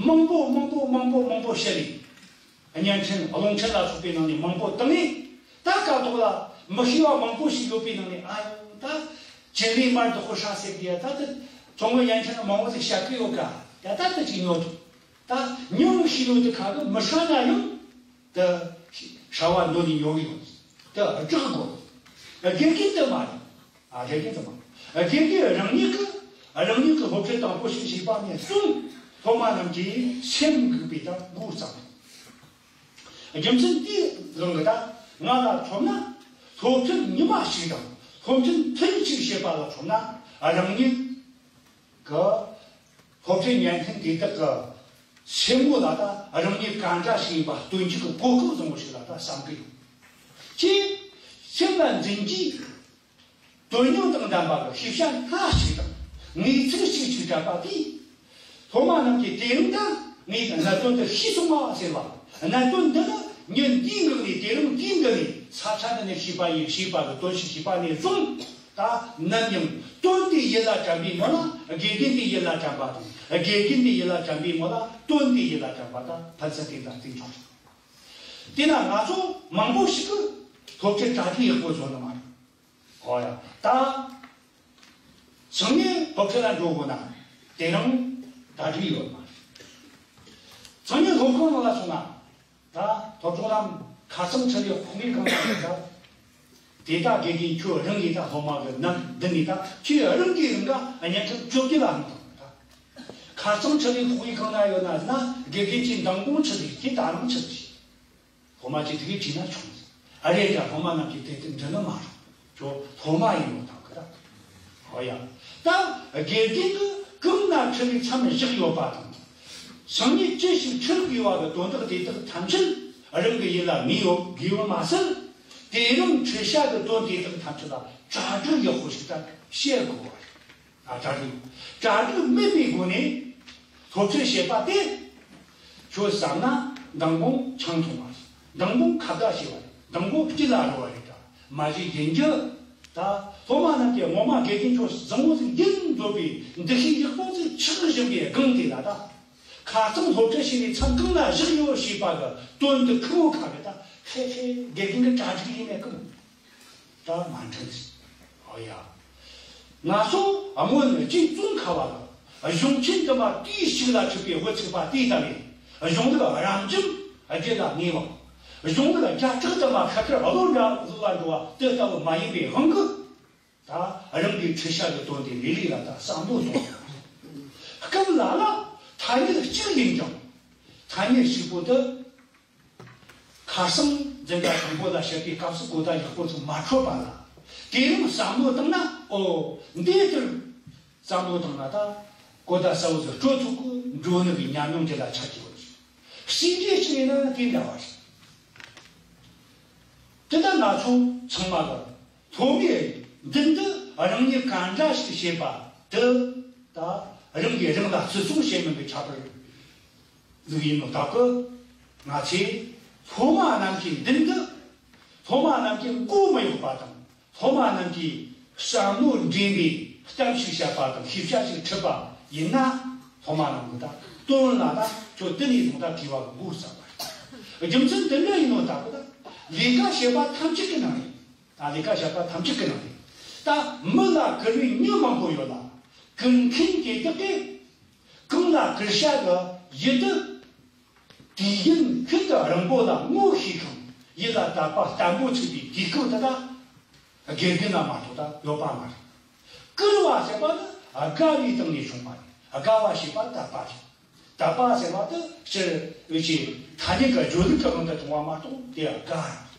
མང་པོ་མང་པོ་མང་པོ་མང་པོ་བཤད་ནས། བརྙན་འཕྲིན་རླུང་འཕྲིན་ལ་སོགས་པའི་ནང་ནས་མང་པོ་བཏང་ནས། ད་སྐབས་ཐོག་ལ་མི་ཤེས་པ་མང་པོ་ཞིག་ཡོད་པའི་ནང་ནས། ཨ་ཡོ་ད་ཅི་ལི་མར་དུ་ཧོ་ཧྲ་ཟེར་གི་ཡ། ད་ད་ཚོང་གི་བརྙན་འཕྲིན་མང་པོ་ཞིག་བཤད་གི་ཡོད་ཀ། ཡ་ད་ད་ཅིག་ཉོ་ཐུབ། ད་ཉུང་ཤེས་ལོས་དེ་ཁ་གི་མི་ཧྲ་ན་ཡང་དེ་ཧྲ་བ་འདོད་ནས་ཉོ་གི་ཡོད། དེ་སྒྲིག་དགོས། དགེ་རྒན་དེ་མ་རེད། ཨ་དགེ་རྒན་དེ་མ་རེད། དགེ་རྒན་རང་ཉིད་ཀྱི་རང་ཉིད་ཀྱི་སློབ་ཁྲིད་དང་པོ་ཞིག་བྱས་པ་ནས་བཟུང་སློབ་མ་རྣམས་ཀྱི་སེམས་འགུག་པའི་ད་འགོ་བརྩམས། རྒྱུ་མཚན་དེའི་དབང་གིས་ད་ང་ལ་མཚོན་ན་སློབ་ཁྲིད་ཉི་མ་ཞིག་དང་སློབ་ཁྲིད་ཐུན་གཅིག་བྱེད་པ་ལ་མཚོན་ན་རང་ཉིད་གི་སློབ་ཁྲིད་བརྙན་འཕྲིན་དེ་དག་གི་སེམས་ངོ་ལ་ད་རང་ཉིད་ག་འདྲ་ཞིག་ཡིན་པ་སྟོན་རྒྱུ་གི་གོ་སྐབས་བཟང་བོ་ཞིག་ལ་ད་བསམ་གི་ཡོད། ཅེས་སེམས་ལ་འཛིན་རྒྱུའི་དོན་སྙིང་དང་ལྡན་པ་གི་ཤེས་བྱ་སྣ་ཞིག་དང་ངེས་ཚིག་གཅིག་གཅིག་སྤྲད་པ་དེས། སློབ་མ་རྣམས་ཀྱིས་དེ་རིང་ད་ངས་གནད་དོན་དེ་ཤེས་སོང་བ་ཟེར་བ། གནད་དོན་འདི་ནི་ཉིན་འདིའི་ངོས་ནས་དེ་རིང་དེའི་འདི་ནས་ས་ཆ་འདི་ནས་ཤེས་པ་ཡིན། ཤེས་པ་གི་དོན་ཞིག་ཤེས་པ་ནས་བཟུང་ད་ནམ་ཡང་དོན་དེ་ཡིད་ལ་དྲན་པའི་ངོ་ལ་དགེ་རྒན་དེ་ཡིད་ལ་དྲན་པ་དང་། དགེ་རྒན་དེ་ཡིད་ལ་དྲན་པའི་ངོ་ལ་དོན་དེ་ཡིད་ལ་དྲན་པ་ད་ཕན་ཚུན་དེ་འདྲ་རྩིས་འཇོག་རེད། དེས་ན་ང་ཚོ་མང་པོ་ཞིག་གིས་སློབ་ཁྲིད་གྲ་སྒྲིག་ཡག་པོ་བཟོ་ནི་མ་རེད། ཨོ་ཡ། ད་སང་ཉིན་སློབ་ཁྲིད་ལ་འགྲོ་དགོས་ན་དེ་རིང་གྲ་སྒྲིག་ཡོད་མ་རེད། སང་ཉིན་སློབ་ཁང་ནང་ལ་སོང་ན་ད་སློབ་སྦྱོང་ལམ་ཁ་སང་ཁྲིད་ཡོད་ཁོ་མའི་སྒང་ལ་ཡོད་ད། དེ་ད་དགེ་རྒན་ཁྱོད་རང་གིས་ད་སློབ་མ་གི་ནམ་འདི་ནས་ད་ཁྱོད་རང་གིས་རང་ག་བརྙན་འཕྲིན་བཅོ་བརྒྱད་ལ་ཧང་དང་ད། ཁ་སང་ཁྲིད་ཡོད་ཁོ་མའི་སྒང་ལ་ཡོད་ན་ན་དགེ་རྒན་གྱིས་མདང་དགོང་ཁྲིད་ཡོད་ཁྱེད་ད་རང་ཁྲིད་ཡོད། སློབ་མ་གཅིག་དེ་གས་བྲིས་ན་ཆོག་མོད། ཨ་རེ་ད་སློབ་མ་རྣམས་ཀྱིས་དེ་དེ་འདྲི་ནི་མ་རེད། ཁྱོད་སློབ་མ་ཡིན་ནོ་དང་གི་ར། ཧོ་ཡ། ད་དགེ་རྒན་གྱིས་གང་ན་ཁྲིད་པའི་མཚམས་བཞག་ཡོད་པ་དང་། སང་ཉིན་ཅི་ཞིག་ཁྲིད་དགོས་པ་གི་དོན་དག་དེ་དག་ཐམས་ཅད་རང་གི་ཡིད་ལ་ངེས་ཡོད་དགོས་པ་མ་ཟད། དེ་རིང་ཁྲིད་བྱ་གི་དོན་དེ་དག་ཐམས་ཅད་ལ་གྲ་སྒྲིག་ཡག་པོ་ཞིག་ད་བྱེད་དགོས་པ་རེད། གྲ་སྒྲིག་གྲ་སྒྲིག་མེད་པའི་སྒོ་ནས་སློབ་ཁྲིད་བྱེད་པ་དེ། ཁྱོད་བསམ་ན་མདང་དགོང་ཆང་འཐུང་བ་རེད། མདང་དགོང་ཁ་བརྡ་བྱས་པ་རེད། མདང་དགོང་སྐྱིད་ལ་འགྲོ་བ་རེད་ད། མ་གཞི་ཡིན་རྒྱུ། ད་སློབ་མ་རྣམས་ཀྱིས་ངོ་མ་དགེ་རྒན་ཁྱོད་བཟང་བོ་ཟིག་ཡིན་འདོད་པའི་འདུ་ཤེས་ཡག་པོ་ཟིག་ཆགས་བཞིན་པའི་སྒང་དེ་ལ་ད། ཁ་རྩང་སློབ་ཁྲིད་བྱས་ནས་མཚམས་གང་ལ་བཞག་ཡོད་ཞེས་པ་གི་དོན་དུ་ཁུ་བོ་ཁ་གི་ད་ཧེ་ཧེ་དགེ་རྒན་གྱི་གྲ་སྒྲིག་ཡིན་མེད་གི། ད་མ་འགྲིག་ཟིག་ཨོ་ཡ། ང་ཚོ་སྔོན་གཅིག་ཙོང་ཁ་བ་ལ་གཞུང་ཆེན་དུ་མ་དུས་གཅིག་ལ་ཁྲིད་པའི་དབུ་ཚུགས་པ་དེ་ལྟ་བས་གཞུང་ལུགས་རབ་འབྱམས་རྒྱུད་ལ་ངེས་པ། གཞུང་ལུགས་བརྒྱ་ཕྲག་དུ་མ་ཤ་ཁར་བློ་འདྲ་བཟོ་ལ་འགྲོ་བ་དེ་ལྟ་བུ་མ་ཡིན་པའི་དབང་གིས། ད་རང་གི་ཁྲིད་བྱ་གི་དོན་དེ་ལས་རིགས་ལ་ད་བསམ་བློ་གཏོང་དགོས། སྐབས་ལ་ལ་ཐ་སྙད་གཅིག་ཡིན་ཀྱང་ཐ་སྙད་གཅིག་པོ་དེ། ཁ་སང་འཛིན་གྲྭ་དང་པོ་ལ་བཤད་པའི་སྐབས་སུ་གོ་བརྡ་ཡག་པོ་ཚོ་མ་འཕྲོད་པ་ལ། དེ་རིང་བསམ་བློ་བཏང་ན་ཨོ། འདི་ལྟར་བསམ་བློ་བཏང་ན་ད་གོ་བརྡ་གསལ་བོ་ཚོ་སྤྲོད་ཐུབ་གི་འགྲོ་ནི་གི་ཉམས་མྱོང་དེ་ལ་ཆ་རྒྱུ་བ་རེད། སྲིད་འབྲས་ཅི་ཡིན་ན་དེ་འདྲ་བ་རེད། དེ་ལྟར་ང་ཚོ་ཚང་མ་ལ་སློབ་མའི་མདུན་དུ་རང་ཉིད་ག་འདྲ་ཞིག་བྱེད་པ་དེ་ད་རང་གིས་རང་ལ་བརྩི་སྲུང་བྱེད་མིན་པའི་ཁྱད་པར། ཟིག་ཡིན་ནོ་ད་གི། ང་ཚོས་སློབ་མ་རྣམས་ཀྱི་མདུན་དུ། སློབ་མ་རྣམས་ཀྱི་མགོ་མི་གཡོག་པ་དང་། སློབ་མ་རྣམས་ཀྱི་བསམ་བློ་འདྲེན་པའི་གཏམ་ཞིག་བཤད་པ་དང་ཤེས་བྱ་ཞིག་ཁྲིད་པ་ཡིན་ན། སློབ་མ་རྣམས་ཀྱི་ད་དོན་ལ་ད་ཁྱོད་དེ་ནས་བཟུང་ད་དྲི་བ་གི་མགོ་བརྩམས་པ་རེད། རྒྱུ་མཚན་དེ་འདྲ་ཡིན་ནོ་ད་གི་ད། ལས་ཀ་བྱེད་པ་ཐམས་ཅད་ཀྱི་ནང་ནས། ད་ལས་ཀ་བྱེད་པ་ཐམས་ཅད་ཀྱི་ནང་ནས། ད་མི་ལ་བཀུར་བའི་མྱི་མང་པོ་ཡོད་ལ། བཀུར་མཁན་དེ་དག་གིས། གང་ལ་བཀུར་བྱ་གི་ཡུལ་དུ། དུས་ཡུན་ཤིན་ཏུ་རིང་པོ་ལ་ངོ་ཤེས་ཤིང་ཡིད་ལ་དད་པ་བརྟན་པོ་ཆགས་པའི་དུས་སྐབས་དེ་ལ་དགེ་རྒན་ལ་མ་གཏོགས་ད་ཡོད་པ་མ་རེད། བཀུར་བ་ཟེར་བ་ནི་དགའ་བའི་སྟེང་ནས་བྱུང་བ་རེད། དགའ་བ་ཞེས་པ་དད་པ་རེད། དད་པ་ཟེར་བ་དེ་སྤྱིར་འོས་ཆེ་ཐ་སྙད་ཀྱི་སྦྱོར་ལུགས་ཀྱི་དབང་དུ་བྱུང་བ་མ་གཏོགས་དེ་དགའ་རེད།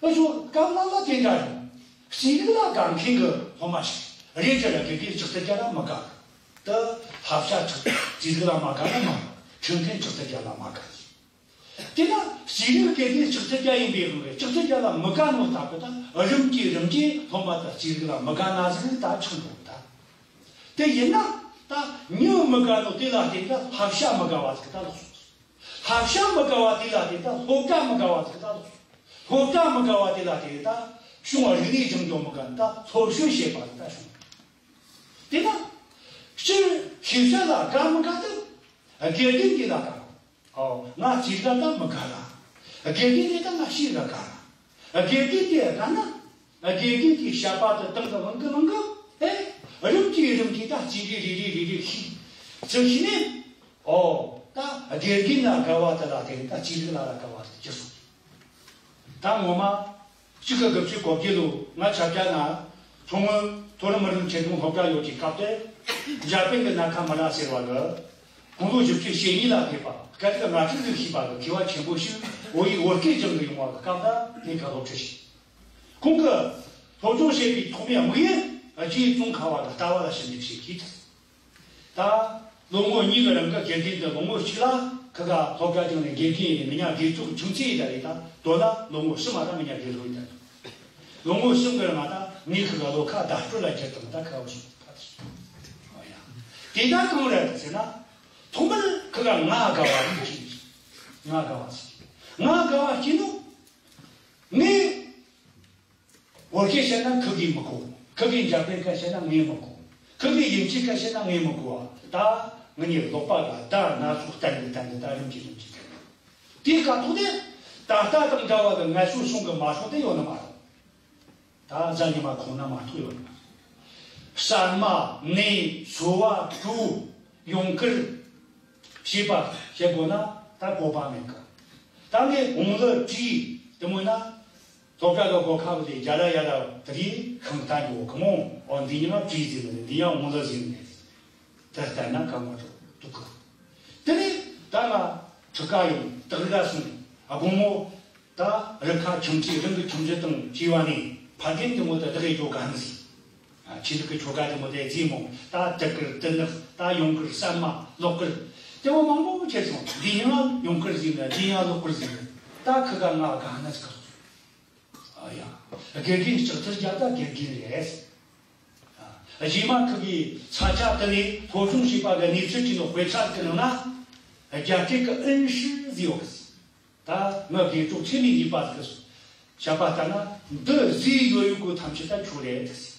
ཨ་ཅོ་སྐབས་ལ་ལ་དེ་འདྲ་རེད། རྩིས་རིག་ལ་དགའ་མཁན་གྱི་སློབ་མ་ཞིག་རེད་ཅེ་ལ་དགེ་རྒན་ལྕགས་ཐེར་རྒྱ་ལ་མི་དགའ། ད་ལྷ་བྱ་ཆགས་རྩིས་རིག་ལ་མ་དགའ་ན་མ་ཁྲིད་མཁན་ལྕགས་ཐེར་རྒྱ་ལ་མ་དགའ། དེ་ན་རྩིས་རིག་དགེ་རྒན་ལྕགས་ཐེར་རྒྱ་ཡིན་པའི་དབང་གིས་ལྕགས་ཐེར་རྒྱ་ལ་མི་དགའ་ནོ་ལྟ་བུ་ད་རིམ་གྱིས་རིམ་གྱིས་སློབ་མ་ད་རྩིས་རིག་ལ་མི་དགའ་ན་ཟིག་ད་ཆགས་འགྲོ་ད། དེ་ཡིན་ན་ད་མྱི་མི་དགའ་ནོ་དེ་ལ་བརྟེན་ད་ལྷ་བྱ་མི་དགའ་བ་ཟིག་ད་ལོག་སོང་། ལྷ་བྱ་མི་དགའ་བ་དེ་ལ་བརྟེན་ད་སློབ་གྲྭ་མི་དགའ་བ་ཟིག་ད་ལོག་སོང་། སློབ་གྲྭ་མི་དགའ་བ་དེ་ལ་བརྟེན་ད་གཞུང་རིག་གནས་སྦྱང་རྒྱུ་མི་དགའ་ད་སློབ་ཞུགས་བྱེད་པ་ཟིག་ད་བྱུང་། དེ་ན་སྤྱིར་ཤེས་བྱ་ལ་དགའ་མི་དགའ་དེ་དགེ་རྒན་དེ་ལ་དགའ། ཨོ། ང་རྩིས་རིག་ལ་མི་དགའ་ལ། དགེ་རྒན་དེ་ད་ང་ཤེས་ར་དགའ་ལ། དགེ་རྒན་དེ་དགའ་ན། དགེ་རྒན་དེའི་བཤད་པ་དེ་དང་གི་དབང་གི་དབང་གི། ཨེ། རིམ་གྱིས་རིམ་གྱིས་ད་རྩིས་རིག་རེ་རེ་རེ་རེ་ཤེས། ཚུལ་ཤེས་ནས། ཨོ། ད་དགེ་རྒན་ལ་དགའ་བ་དེ་ལ་བརྟེན་ད་རྩིས་རིག་ལ་ལ་དགའ་བ་དེ་སྐྱེ་སོང་། ད་ངོ་མ། གཅིག་དགུ་བརྒྱད་ཅུ་གོ་བརྒྱད་ལོ་ང་ཆབ་ཆ་ན། མཚོ་སྔོན་མཐོ་རིམ་མི་རིགས་ཆེད་དོན་སློབ་གྲྭ་ཡོད་ཀྱི་སྐབས་དེ། འཇར་པན་གྱི་ན་ཁ་མ་ར་ཟེར་བ་གི། དགུང་ལོ་བཞི་བཅུ་ཞེ་གཉིས་ལ་ཕེབས་པ་སྐད་རིགས་ང་ཁྲིད་ལུགས་ཤེས་པ་གི་མཁས་པ་ཆེན་པོ་ཞིག་བོད་ཡིག་བོད་སྐད་སྦྱང་གི་ཡོང་བ་གི་སྐབས་ད་ངས་ཁ་སློབ་ཁྲིད་བྱས། ཁོང་གིས་སློབ་སྦྱོང་བྱེད་པའི་ཐོག་མའི་དམིགས་ཡུལ་རྗེ་ཙོང་ཁ་བ་གི་ལྟ་བ་ལ་ཞིབ་འཇུག་བྱེད་ཀྱིས། ད་ལོ་ངོ་གཉིས་ཀྱི་རིང་གི་དགེ་རྒན་དུ་ལོ་ངོ་གཅིག་ལ་ཁི་ག་སློབ་གྲྭ་སྦྱངས་ནས་དགེ་རྒན་ཡིན་ནས་མི་ཉག་དགེ་ཚོགས་ཁྱིམ་མཚེས་ཡིན་ད་རེད་ད་དོ་ན་ལོ་ངོ་གསུམ་མ་ད་མི་ཉག་དགེ་ལོ་ཡིན་ད། ལོ་ངོ་གསུམ་གྱི་རིང་ད་ངས་ཁི་ག་ལོ་ཁ་བརྡ་སྤྲོད་ལ་བསྐྱུར་དང་ད་ཁ་བ་ཞིག་ཕ་ད་ཞིག་ཨོ་ཡ། དེ་ད་གང་རེད་ཟེར་ན། ཐོག་མར་ཁི་ག་ང་དགའ་བ་རེད་ཅིག་ང་དགའ་བ་ཟེར། ང་དགའ་བ་སྐྱེས་ནོ། ངས། བོད་སྐད་བཤད་ན་ཁི་གིས་མི་གོ། ཁི་གིས་འཇར་པན་སྐད་བཤད་ན་ངས་མི་གོ། ཁི་གིས་དབྱིན་ཇིའི་སྐད་བཤད་ན་ངས་མི་གོ་བ། ད་ང་གཉིས་ལོག་པ་ལ་ད་སྣ་ཚོགས་བསྟན་ཏེ་བསྟན་ཏེ་ད་རིམ་གྱིས་རིམ་གྱིས་བསྟན། དེའི་སྐབས་ཐོག་ནས་ད་ལྟ་དང་འདྲ་བ་གི་ངལ་གསོ་སོང་གི་མ་སོང་དེ་ཡོད་ནི་མ་རེད། ད་གཟའ་ཉི་མ་ཁོང་ན་མ་གཏོགས་ཡོད་ནི་མ་རེད། གསར་མ་ནས་འཚོ་བ་དྲུག་ཡོང་ཁུར་བྱེད་པ་བྱེད་དགོས་ན་ད་བཀོད་པ་མེད་གི། ད་ངས་འོང་ལི་བྲིས་དེ་མོ་ན། སློབ་གྲྭ་གི་སྒོ་ཁ་བུད་དེ་རྒྱ་ར་ཡ་ར་དེ་རིགས་ཤིང་རྟ་འགྱོ་གི་མོ། ཨོ་འདི་ཉི་མ་བྲིས་ཟིན་ནས་འདི་ཡང་འོང་ལ་ཟིན་ནས་དེ་ལྟ་ན་ག་མ་འགྲོ་འདུག་གི། དེ་ནས་ད་ང་ཁྲི་ཀ་ཡོང་སྟག་ར་སོང་དགོང་མོ་ད་རི་ཁ་ཁྱིམ་མཚེས་རང་གི་ཁྱིམ་མཚེས་དང་བཅས་པ་ནས་ཕ་རྒན་དེ་མོ་དེ་བདག་གི་འགྱོ་ག་ནི་ཟིན། ཆོས་ལུགས་ཀྱི་ཆོ་ག་དེ་མོ་དེ་རྫིས་མོ་ད་དུ་ཀིར་དུ་ནག་ད་ཡོང་ཀིར་ས་མ་ལོག་ཀིར་དེ་མོ་མང་པོ་ཁྱེར་སོང་། འདི་ཡང་ཡོང་ཀིར་ཟིན་ལ་འདི་ཡང་ལོག་ཀིར་ཟིན་ལ་ད་ཁི་ག་ང་ག་ནི་ཟིག་ག་ཨ་ཡ། དགེ་རྒན་ལྕགས་ཐར་རྒྱ་ད་དགེ་རྒན་རེད། ཨ། རྗེས་མ་ཁུ་གིས་ས་ཆ་དེ་ནས་སློབ་སྦྱོང་བྱས་པ་གི་གནས་ཚུལ་གྱི་ནང་དཔེ་ཆ་གི་ནང་ན། རྒྱ་སྐད་ཀྱི་ཨིན་ཧྲི་ཟེར་ཡོད་གི། ད་ངའི་དགེ་ཕྲུག་ཆེད་ལས་ཡིན་པ་གི་བཤད་པ་ལྟར་ན། འདི་ཟེར་ཡོད་ཡོད་གོ་ཐམས་ཅད་ད་ཁྱོད་རེད་ཟེར།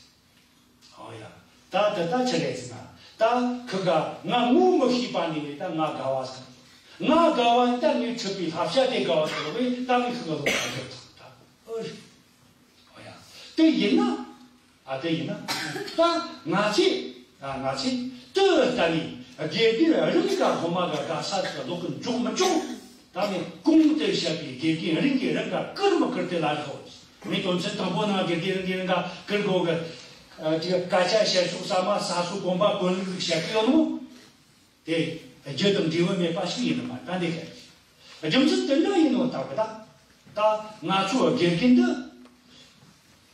ཨོ་ཡ། ད་འདི་ད་ཆི་རེད་ཟེར་ན། ད་ཁུ་ག་ང་ངོ་མི་ཤེས་པ་ནས་ནས་ད་ང་དགའ་བ་ཟེར། ང་དགའ་བ་ད་ངས་ཁྲིད་པའི་བསླབ་བྱ་དེ་དགའ་བ་ཟེར་བས། ད་ངས་ཁུ་ག་ལོག་པ་འགྱུར་ཐག་ད། ཨོ་ཡ། དེ་ཡིན་ན། ཨ། དེ་ཡིན་ན། ད་ང་ཚོས། ཨ། ང་ཚོས་དེ་ལྟ་བུའི་དགེ་རྒན་རང་ག་སློབ་མ་ག་ག་ས་ག་ལོག་གི་འཇོག་མི་འཇོག་ད་ནི་གོང་དུ་བཤད་པའི་དགེ་རྒན་རང་གིས་རང་ག་བཀུར་མི་བཀུར་དེ་ལ་ཁོ། ངས་དོན་ཚན་དང་པོ་ནང་དགེ་རྒན་རང་གིས་རང་ག་བཀུར་དགོས་གི། ཨ། དེ་ག་སྐད་ཆ་བཤད་ཕྱོགས་ཟ་མ་ཟ་སོ་གོམ་པ་གོན་ལུགས་ཟིག་བཤད་གི་ཡོད་ནོ། དེ་རྒྱུ་དང་འབྲས་བུ་མེད་པ་ཞིག་ཡིན་ནི་མ་རེད། ད་འདི་ག་རྒྱུ་མཚན་དེ་འདྲ་ཡིན་ནོ་ལྟ་བུ་ད། ད་ང་ཚོའི་དགེ་རྒན་འདི་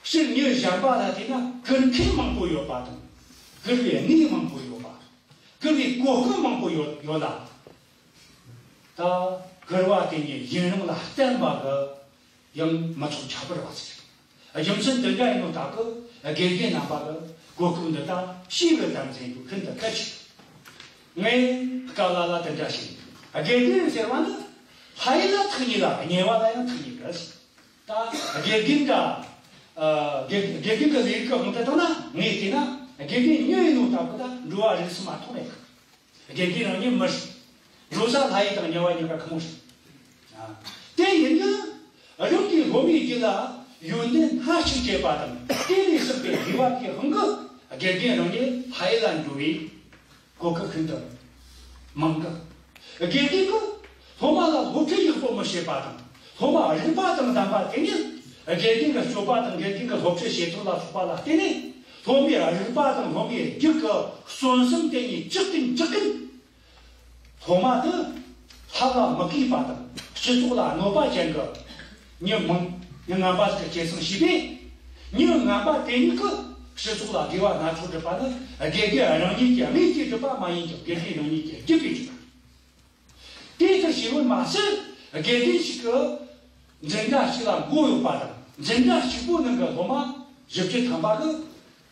ཕྱིར་མྱི་གཞན་པ་ལ་བལྟས་ན་བཀུར་མཁན་མང་པོ་ཡོད་པ་དང་། བཀུར་བའི་གནས་མང་པོ་ཡོད་པ། བཀུར་བའི་གོ་སྐབས་མང་པོ་ཡོད་ཡོད་ལ། ད་བཀུར་བ་དེ་ཉིད་ཡུན་རིང་ལ་བརྟན་པ་གི་ཡང་མི་ཚོགས་ཁྱད་པར་བ་ཟེར། རྒྱུ་མཚན་དེ་འདྲ་ཡིན་ནོ་ད་གི་དགེ་རྒན་རྣམ་པ་གི་གོ་སྐབས་འདི་དག་ཤེས་གི་དམ་འཛིན་དུ་ཤིན་ཏུ་གལ་ཆེ། ངས་སྐབས་ལ་ལ་དེ་འདྲ་བཤད། དགེ་རྒན་ཟེར་བ་ནི་ལྷ་ཡུལ་ལ་ཐུག་ཉིད་ལ་དམྱལ་བ་ལ་ཡང་ཐུག་ཉིད་རེད། ད་དགེ་རྒན་ག་ཨ། དགེ་དགེ་རྒན་གི་ལས་རིགས་གི་དབང་དུ་བཏང་ན། ངས་བལྟས་ན་དགེ་རྒན་ཉོས་ཡིན་ནོ་ད་གི་ད་འགྲོ་བ་རིགས་སུ་མ་མཐོང་མེད་གི། དགེ་རྒན་རང་ཉིད་མི་ཤེས། འགྲོ་ས་ལྷ་ཡུལ་དང་དམྱལ་བ་གཉིས་ཀ་ཁོ་མོ་ཤེས། ཨ། དེ་ཡིན་དུས་རང་གི་སློབ་མའི་རྒྱུད་ལ་ཡོན་ཏན་སྣ་གཅིག་སྐྱེས་པ་དང་། དེ་ལས་བསགས་པའི་དགེ་བ་གི་དབང་གིས་དགེ་རྒན་རང་ཉིད་ལྷ་ཡུལ་ལ་འགྲོ་བའི་གོ་སྐབས་ཤིན་ཏུ་མང་གི། དགེ་རྒན་གྱིས་སློབ་མ་ལ་སློབ་ཁྲིད་ཡག་པོ་མི་བྱེད་པ་དང་། སློབ་མ་རིག་པ་དང་ལྡན་པ་དེ་ཉིད་དགེ་རྒན་གྱི་སྤྱོད་པ་དང་དགེ་རྒན་གྱི་སློབ་ཁྲིད་བྱེད་ཐབས་ལ་སོགས་པ་ལ་བརྟེན་ནས། སློབ་མའི་རིག་པ་དང་སློབ་མའི་རྒྱུད་ཀྱི་གསོན་གསུམ་དེ་ཉིད་ཇི་ལྟར་འཇགས་གིན། སློབ་མ་དེ་ལྷ་ལ་མི་དགེ་བ་དང་སྤྱི་ཚོགས་ལ་གནོད་པ་ཅན་གྱི་མྱི་མང་མྱི་ངན་པ་ཞིག་གི་སྐྱེད་སྲིང་བྱས་པས། མྱི་ངན་པ་དེ་ཉིད་ཀྱིས་སྤྱི་ཚོགས་ལ་དགེ་བ་སྣ་ཚོགས་སྒྲུབ་པ་ནི་དགེ་རྒན་རང་ཉིད་ཀྱི་དམིགས་ཀྱིས་སྒྲུབ་པ་མ་ཡིན་ཀྱང་། དགེ་རྒན་རང་ཉིད་ཀྱི་རྒྱུད་ཀྱིས་སྒྲུབ་པ། དེ་ལྟར་བྱས་པར་མ་ཟད། དགེ་རྒན་ཞིག་གིས་འཛིན་གྲྭ་གཅིག་ལ་མགོ་གཡོགས་པ་དང་། འཛིན་གྲྭ་གཅིག་པོ་ནང་གི་སློབ་མ་བཞི་བཅུ་ཐམ་པ་གི་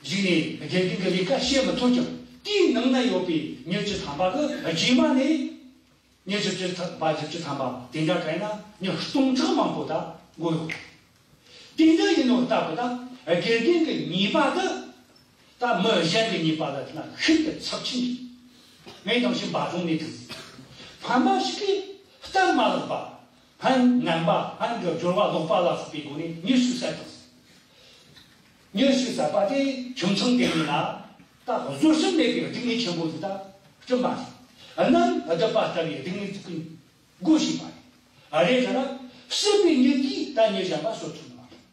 གཞུག་ནས་དགེ་རྒན་གྱི་ལས་ཀ་བྱེད་མི་ཐུབ་ཀྱང་། དེའི་ནང་ན་ཡོད་པའི་མྱི་བཅུ་ཐམ་པ་གི་རྗེས་མ་ནས་མྱི་བཞི་བཅུ་ཐམ་པ། བཞི་བཅུ་ཐམ་པ་དེ་འདྲ་ག་ཡིན་ན་མྱི་སྟོང་ཕྲག་མང་པོ་ད་མགོ་གཡོགས། དེ་འདྲ་ཡིན་ནོ་ལྟ་བུ་ད་དགེ་རྒན་གྱི་ཉེས་པ་དེ། ད་མི་གཞན་གྱི་ཉེས་པ་ལ་བལྟས་ན་ཤིན་ཏུ་ཚབས་ཆེན་རེད། ངས་དང་ཕྱིན་པ་བཟུང་ནས་ཐུག་ཟིན། ཕན་པ་ཞིག་གིས་སྟབས་མ་ལེགས་པ། སྨན་ངན་པ། སྨན་གྱི་སྦྱོར་བ་ལོག་པ་ལ་སོགས་པའི་སྒོ་ནས་མྱི་ཞིག་བསད་དང་། མྱི་ཞིག་བསད་པ་དེ་ཁྱིམ་ཚང་དེ་ཉིད་ལ་ད་བཟོད་སྲན་མེད་པའི་སྡུག་བསྔལ་ཆེན་པོ་ཞིག་ད་བསྐྲུན་པ་རེད། གནམ་རྡིབ་པ་ལྟ་བུའི་སྡུག་བསྔལ་ཅིག་གིས་སྒོ་ཕྱེས་པ་རེད། ཨ། རེད་ཟེར་ན། བསད་པའི་མྱི་དེས་ད་མྱི་གཞན་པ་གསོད་ཐུབ་ནི་མ་རེད།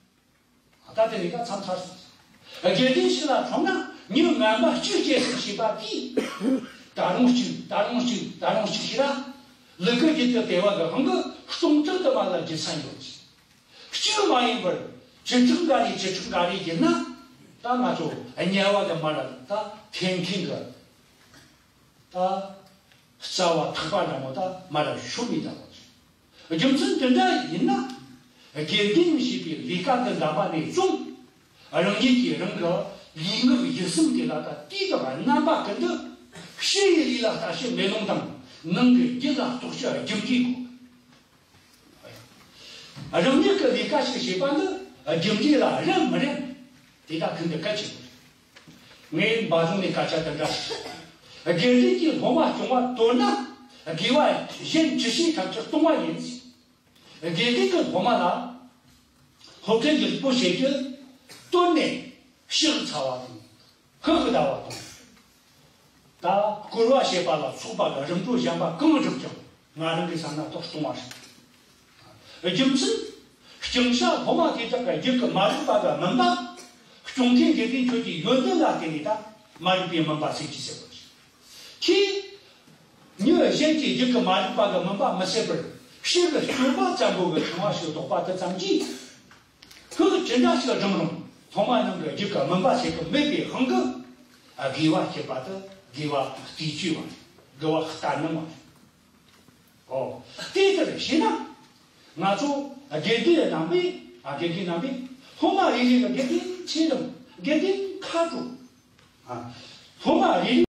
ད་དེ་ནས་ད་མཚམས་ཚར་སོང་། དགེ་རྒན་ཞིག་ལ་མཚོན་ན། མྱི་ངན་པ་གཅིག་སྐྱེད་སྲིང་བྱས་པ་དེས། ད་རུང་གཅིག་ད་རུང་གཅིག་ད་རུང་གཅིག་བྱས་ན། ལུ་གུ་རྒྱུད་དུ་སྤེལ་བ་གི་དབང་གིས་སྟོང་ཕྲག་དུ་མ་ལ་རྒྱུ་མཚན་ཡོད། གཅིག་མ་ཡིན་པར་བཅུ་ཕྲག་འགའ་རེ་བཅུ་ཕྲག་འགའ་རེ་བརྒྱུད་ན། ད་ང་ཚོ་དམྱལ་བ་གི་མར་ད་འཐེན་མཁན་གི། ད་རྩ་བ་ཐག་པ་འདྲ་མོ་ད་མར་ཤོར་མི་འདྲ་བ་རེད། རྒྱུ་མཚན་དེ་འདྲ་ཡིན་ན། དགེ་རྒན་ཞེས་པའི་ལས་ཀ་འདི་འདྲ་བ་ནས་བཟུང་། རང་ཉིད་ཀྱིས་རང་གི་ལུས་ངག་ཡིད་གསུམ་དེ་ལ་ད་དུས་དང་རྣམ་པ་ཀུན་ཏུ་ཕྱི་ཡི་ལུས་ལ་ལྟ་ཞིང་མེ་ལོང་དང་། ནང་གི་རྒྱུད་ལ་རྟོག་དཔྱོད་རྒྱུ་འབྲས་དགོས། རང་ཉིད་ཀྱི་ལས་ཀ་ཞིག་བྱེད་པ་འདི་རྒྱུ་འབྲས་ལ་རན་མི་རན། དེ་དག་ཤིན་ཏུ་གལ་ཆེན་པོ་རེད། ངས་འབའ་རྫོང་ནས་སྐད་ཆ་དེ་འདྲ་ཞིག་དགེ་རྒན་གྱིས་སློབ་མ་སྐྱོང་བ་དོར་ན། དགེ་བ་གཞན་ཅི་བྱས་ཐམས་ཅད་སྟོང་བ་ཡིན། དགེ་རྒན་གྱིས་སློབ་མ་ལ་སློབ་ཁྲིད་ཡག་པོ་བྱེད་རྒྱུ་བཏོན་ནས་ཕྱག་འཚལ་བ་དང་། ཧུ་ཧུ་བཟླ་བ་དང་། ད་སྐོར་བ་བྱེད་པ་ལ་སོགས་པ་གི་རིམ་གྲོ་གཞན་པ་གང་བསྒྲུབས་ཀྱང་། ང་རང་གི་བསམ་ན་ཏོག་སྟོང་བ་རེད། རྒྱུ་མཚན། སྐྱོང་བྱ་སློབ་མ་དེ་དག་གི་རྒྱུད་ཀྱི་མ་རིག་པ་གི་མུན་པ། སྐྱོང་མཁན་དགེ་རྒན་ཁྱོད་ཀྱི་ཡོན་ཏན་ལ་བརྟེན་ནས་ད་མ་རིག་པའི་མུན་པ་སེལ་གྱི་ཟེར་བ་རེད། ཁྱེད། མྱི་གཞན་གྱི་རྒྱུད་ཀྱི་མ་རིག་པ་གི་མུན་པ་མི་སེལ་བར། ཕྱིར་གྱི་སྤྱོད་པ་ཙམ་པོ་གི་ཕྲེང་བ་ཞིག་བདོག་པ་དེ་ཙམ་གྱིས། ཁོས་ཅི་འདྲ་ཞིག་བསྒྲུབས་རུང་། སློབ་མ་རྣམས་ཀྱི་རྒྱུད་ཀྱི་མུན་པ་སེལ་གྱི་མེད་པའི་དབང་གིས། དགེ་བ་བྱེད་པ་དེ་དགེ་བ་རྟེན་གཅོད་པ་རེད། དགེ་བ་ལྟར་སྣང་བ་རེད། ཨོ། དེ་ལྟར་བྱས་ན། ང་ཚོ་དགེ་རྒན་རྣམ་པས། ཨ། དགེ་རྒན་རྣམ་པས་སློབ་མ་རེ་རེ་ལ་དགེ་རྒན་ཆེ་འབྲིང་། དགེ་རྒན་ཁག་དྲུག་ཐོག་མ་རིག་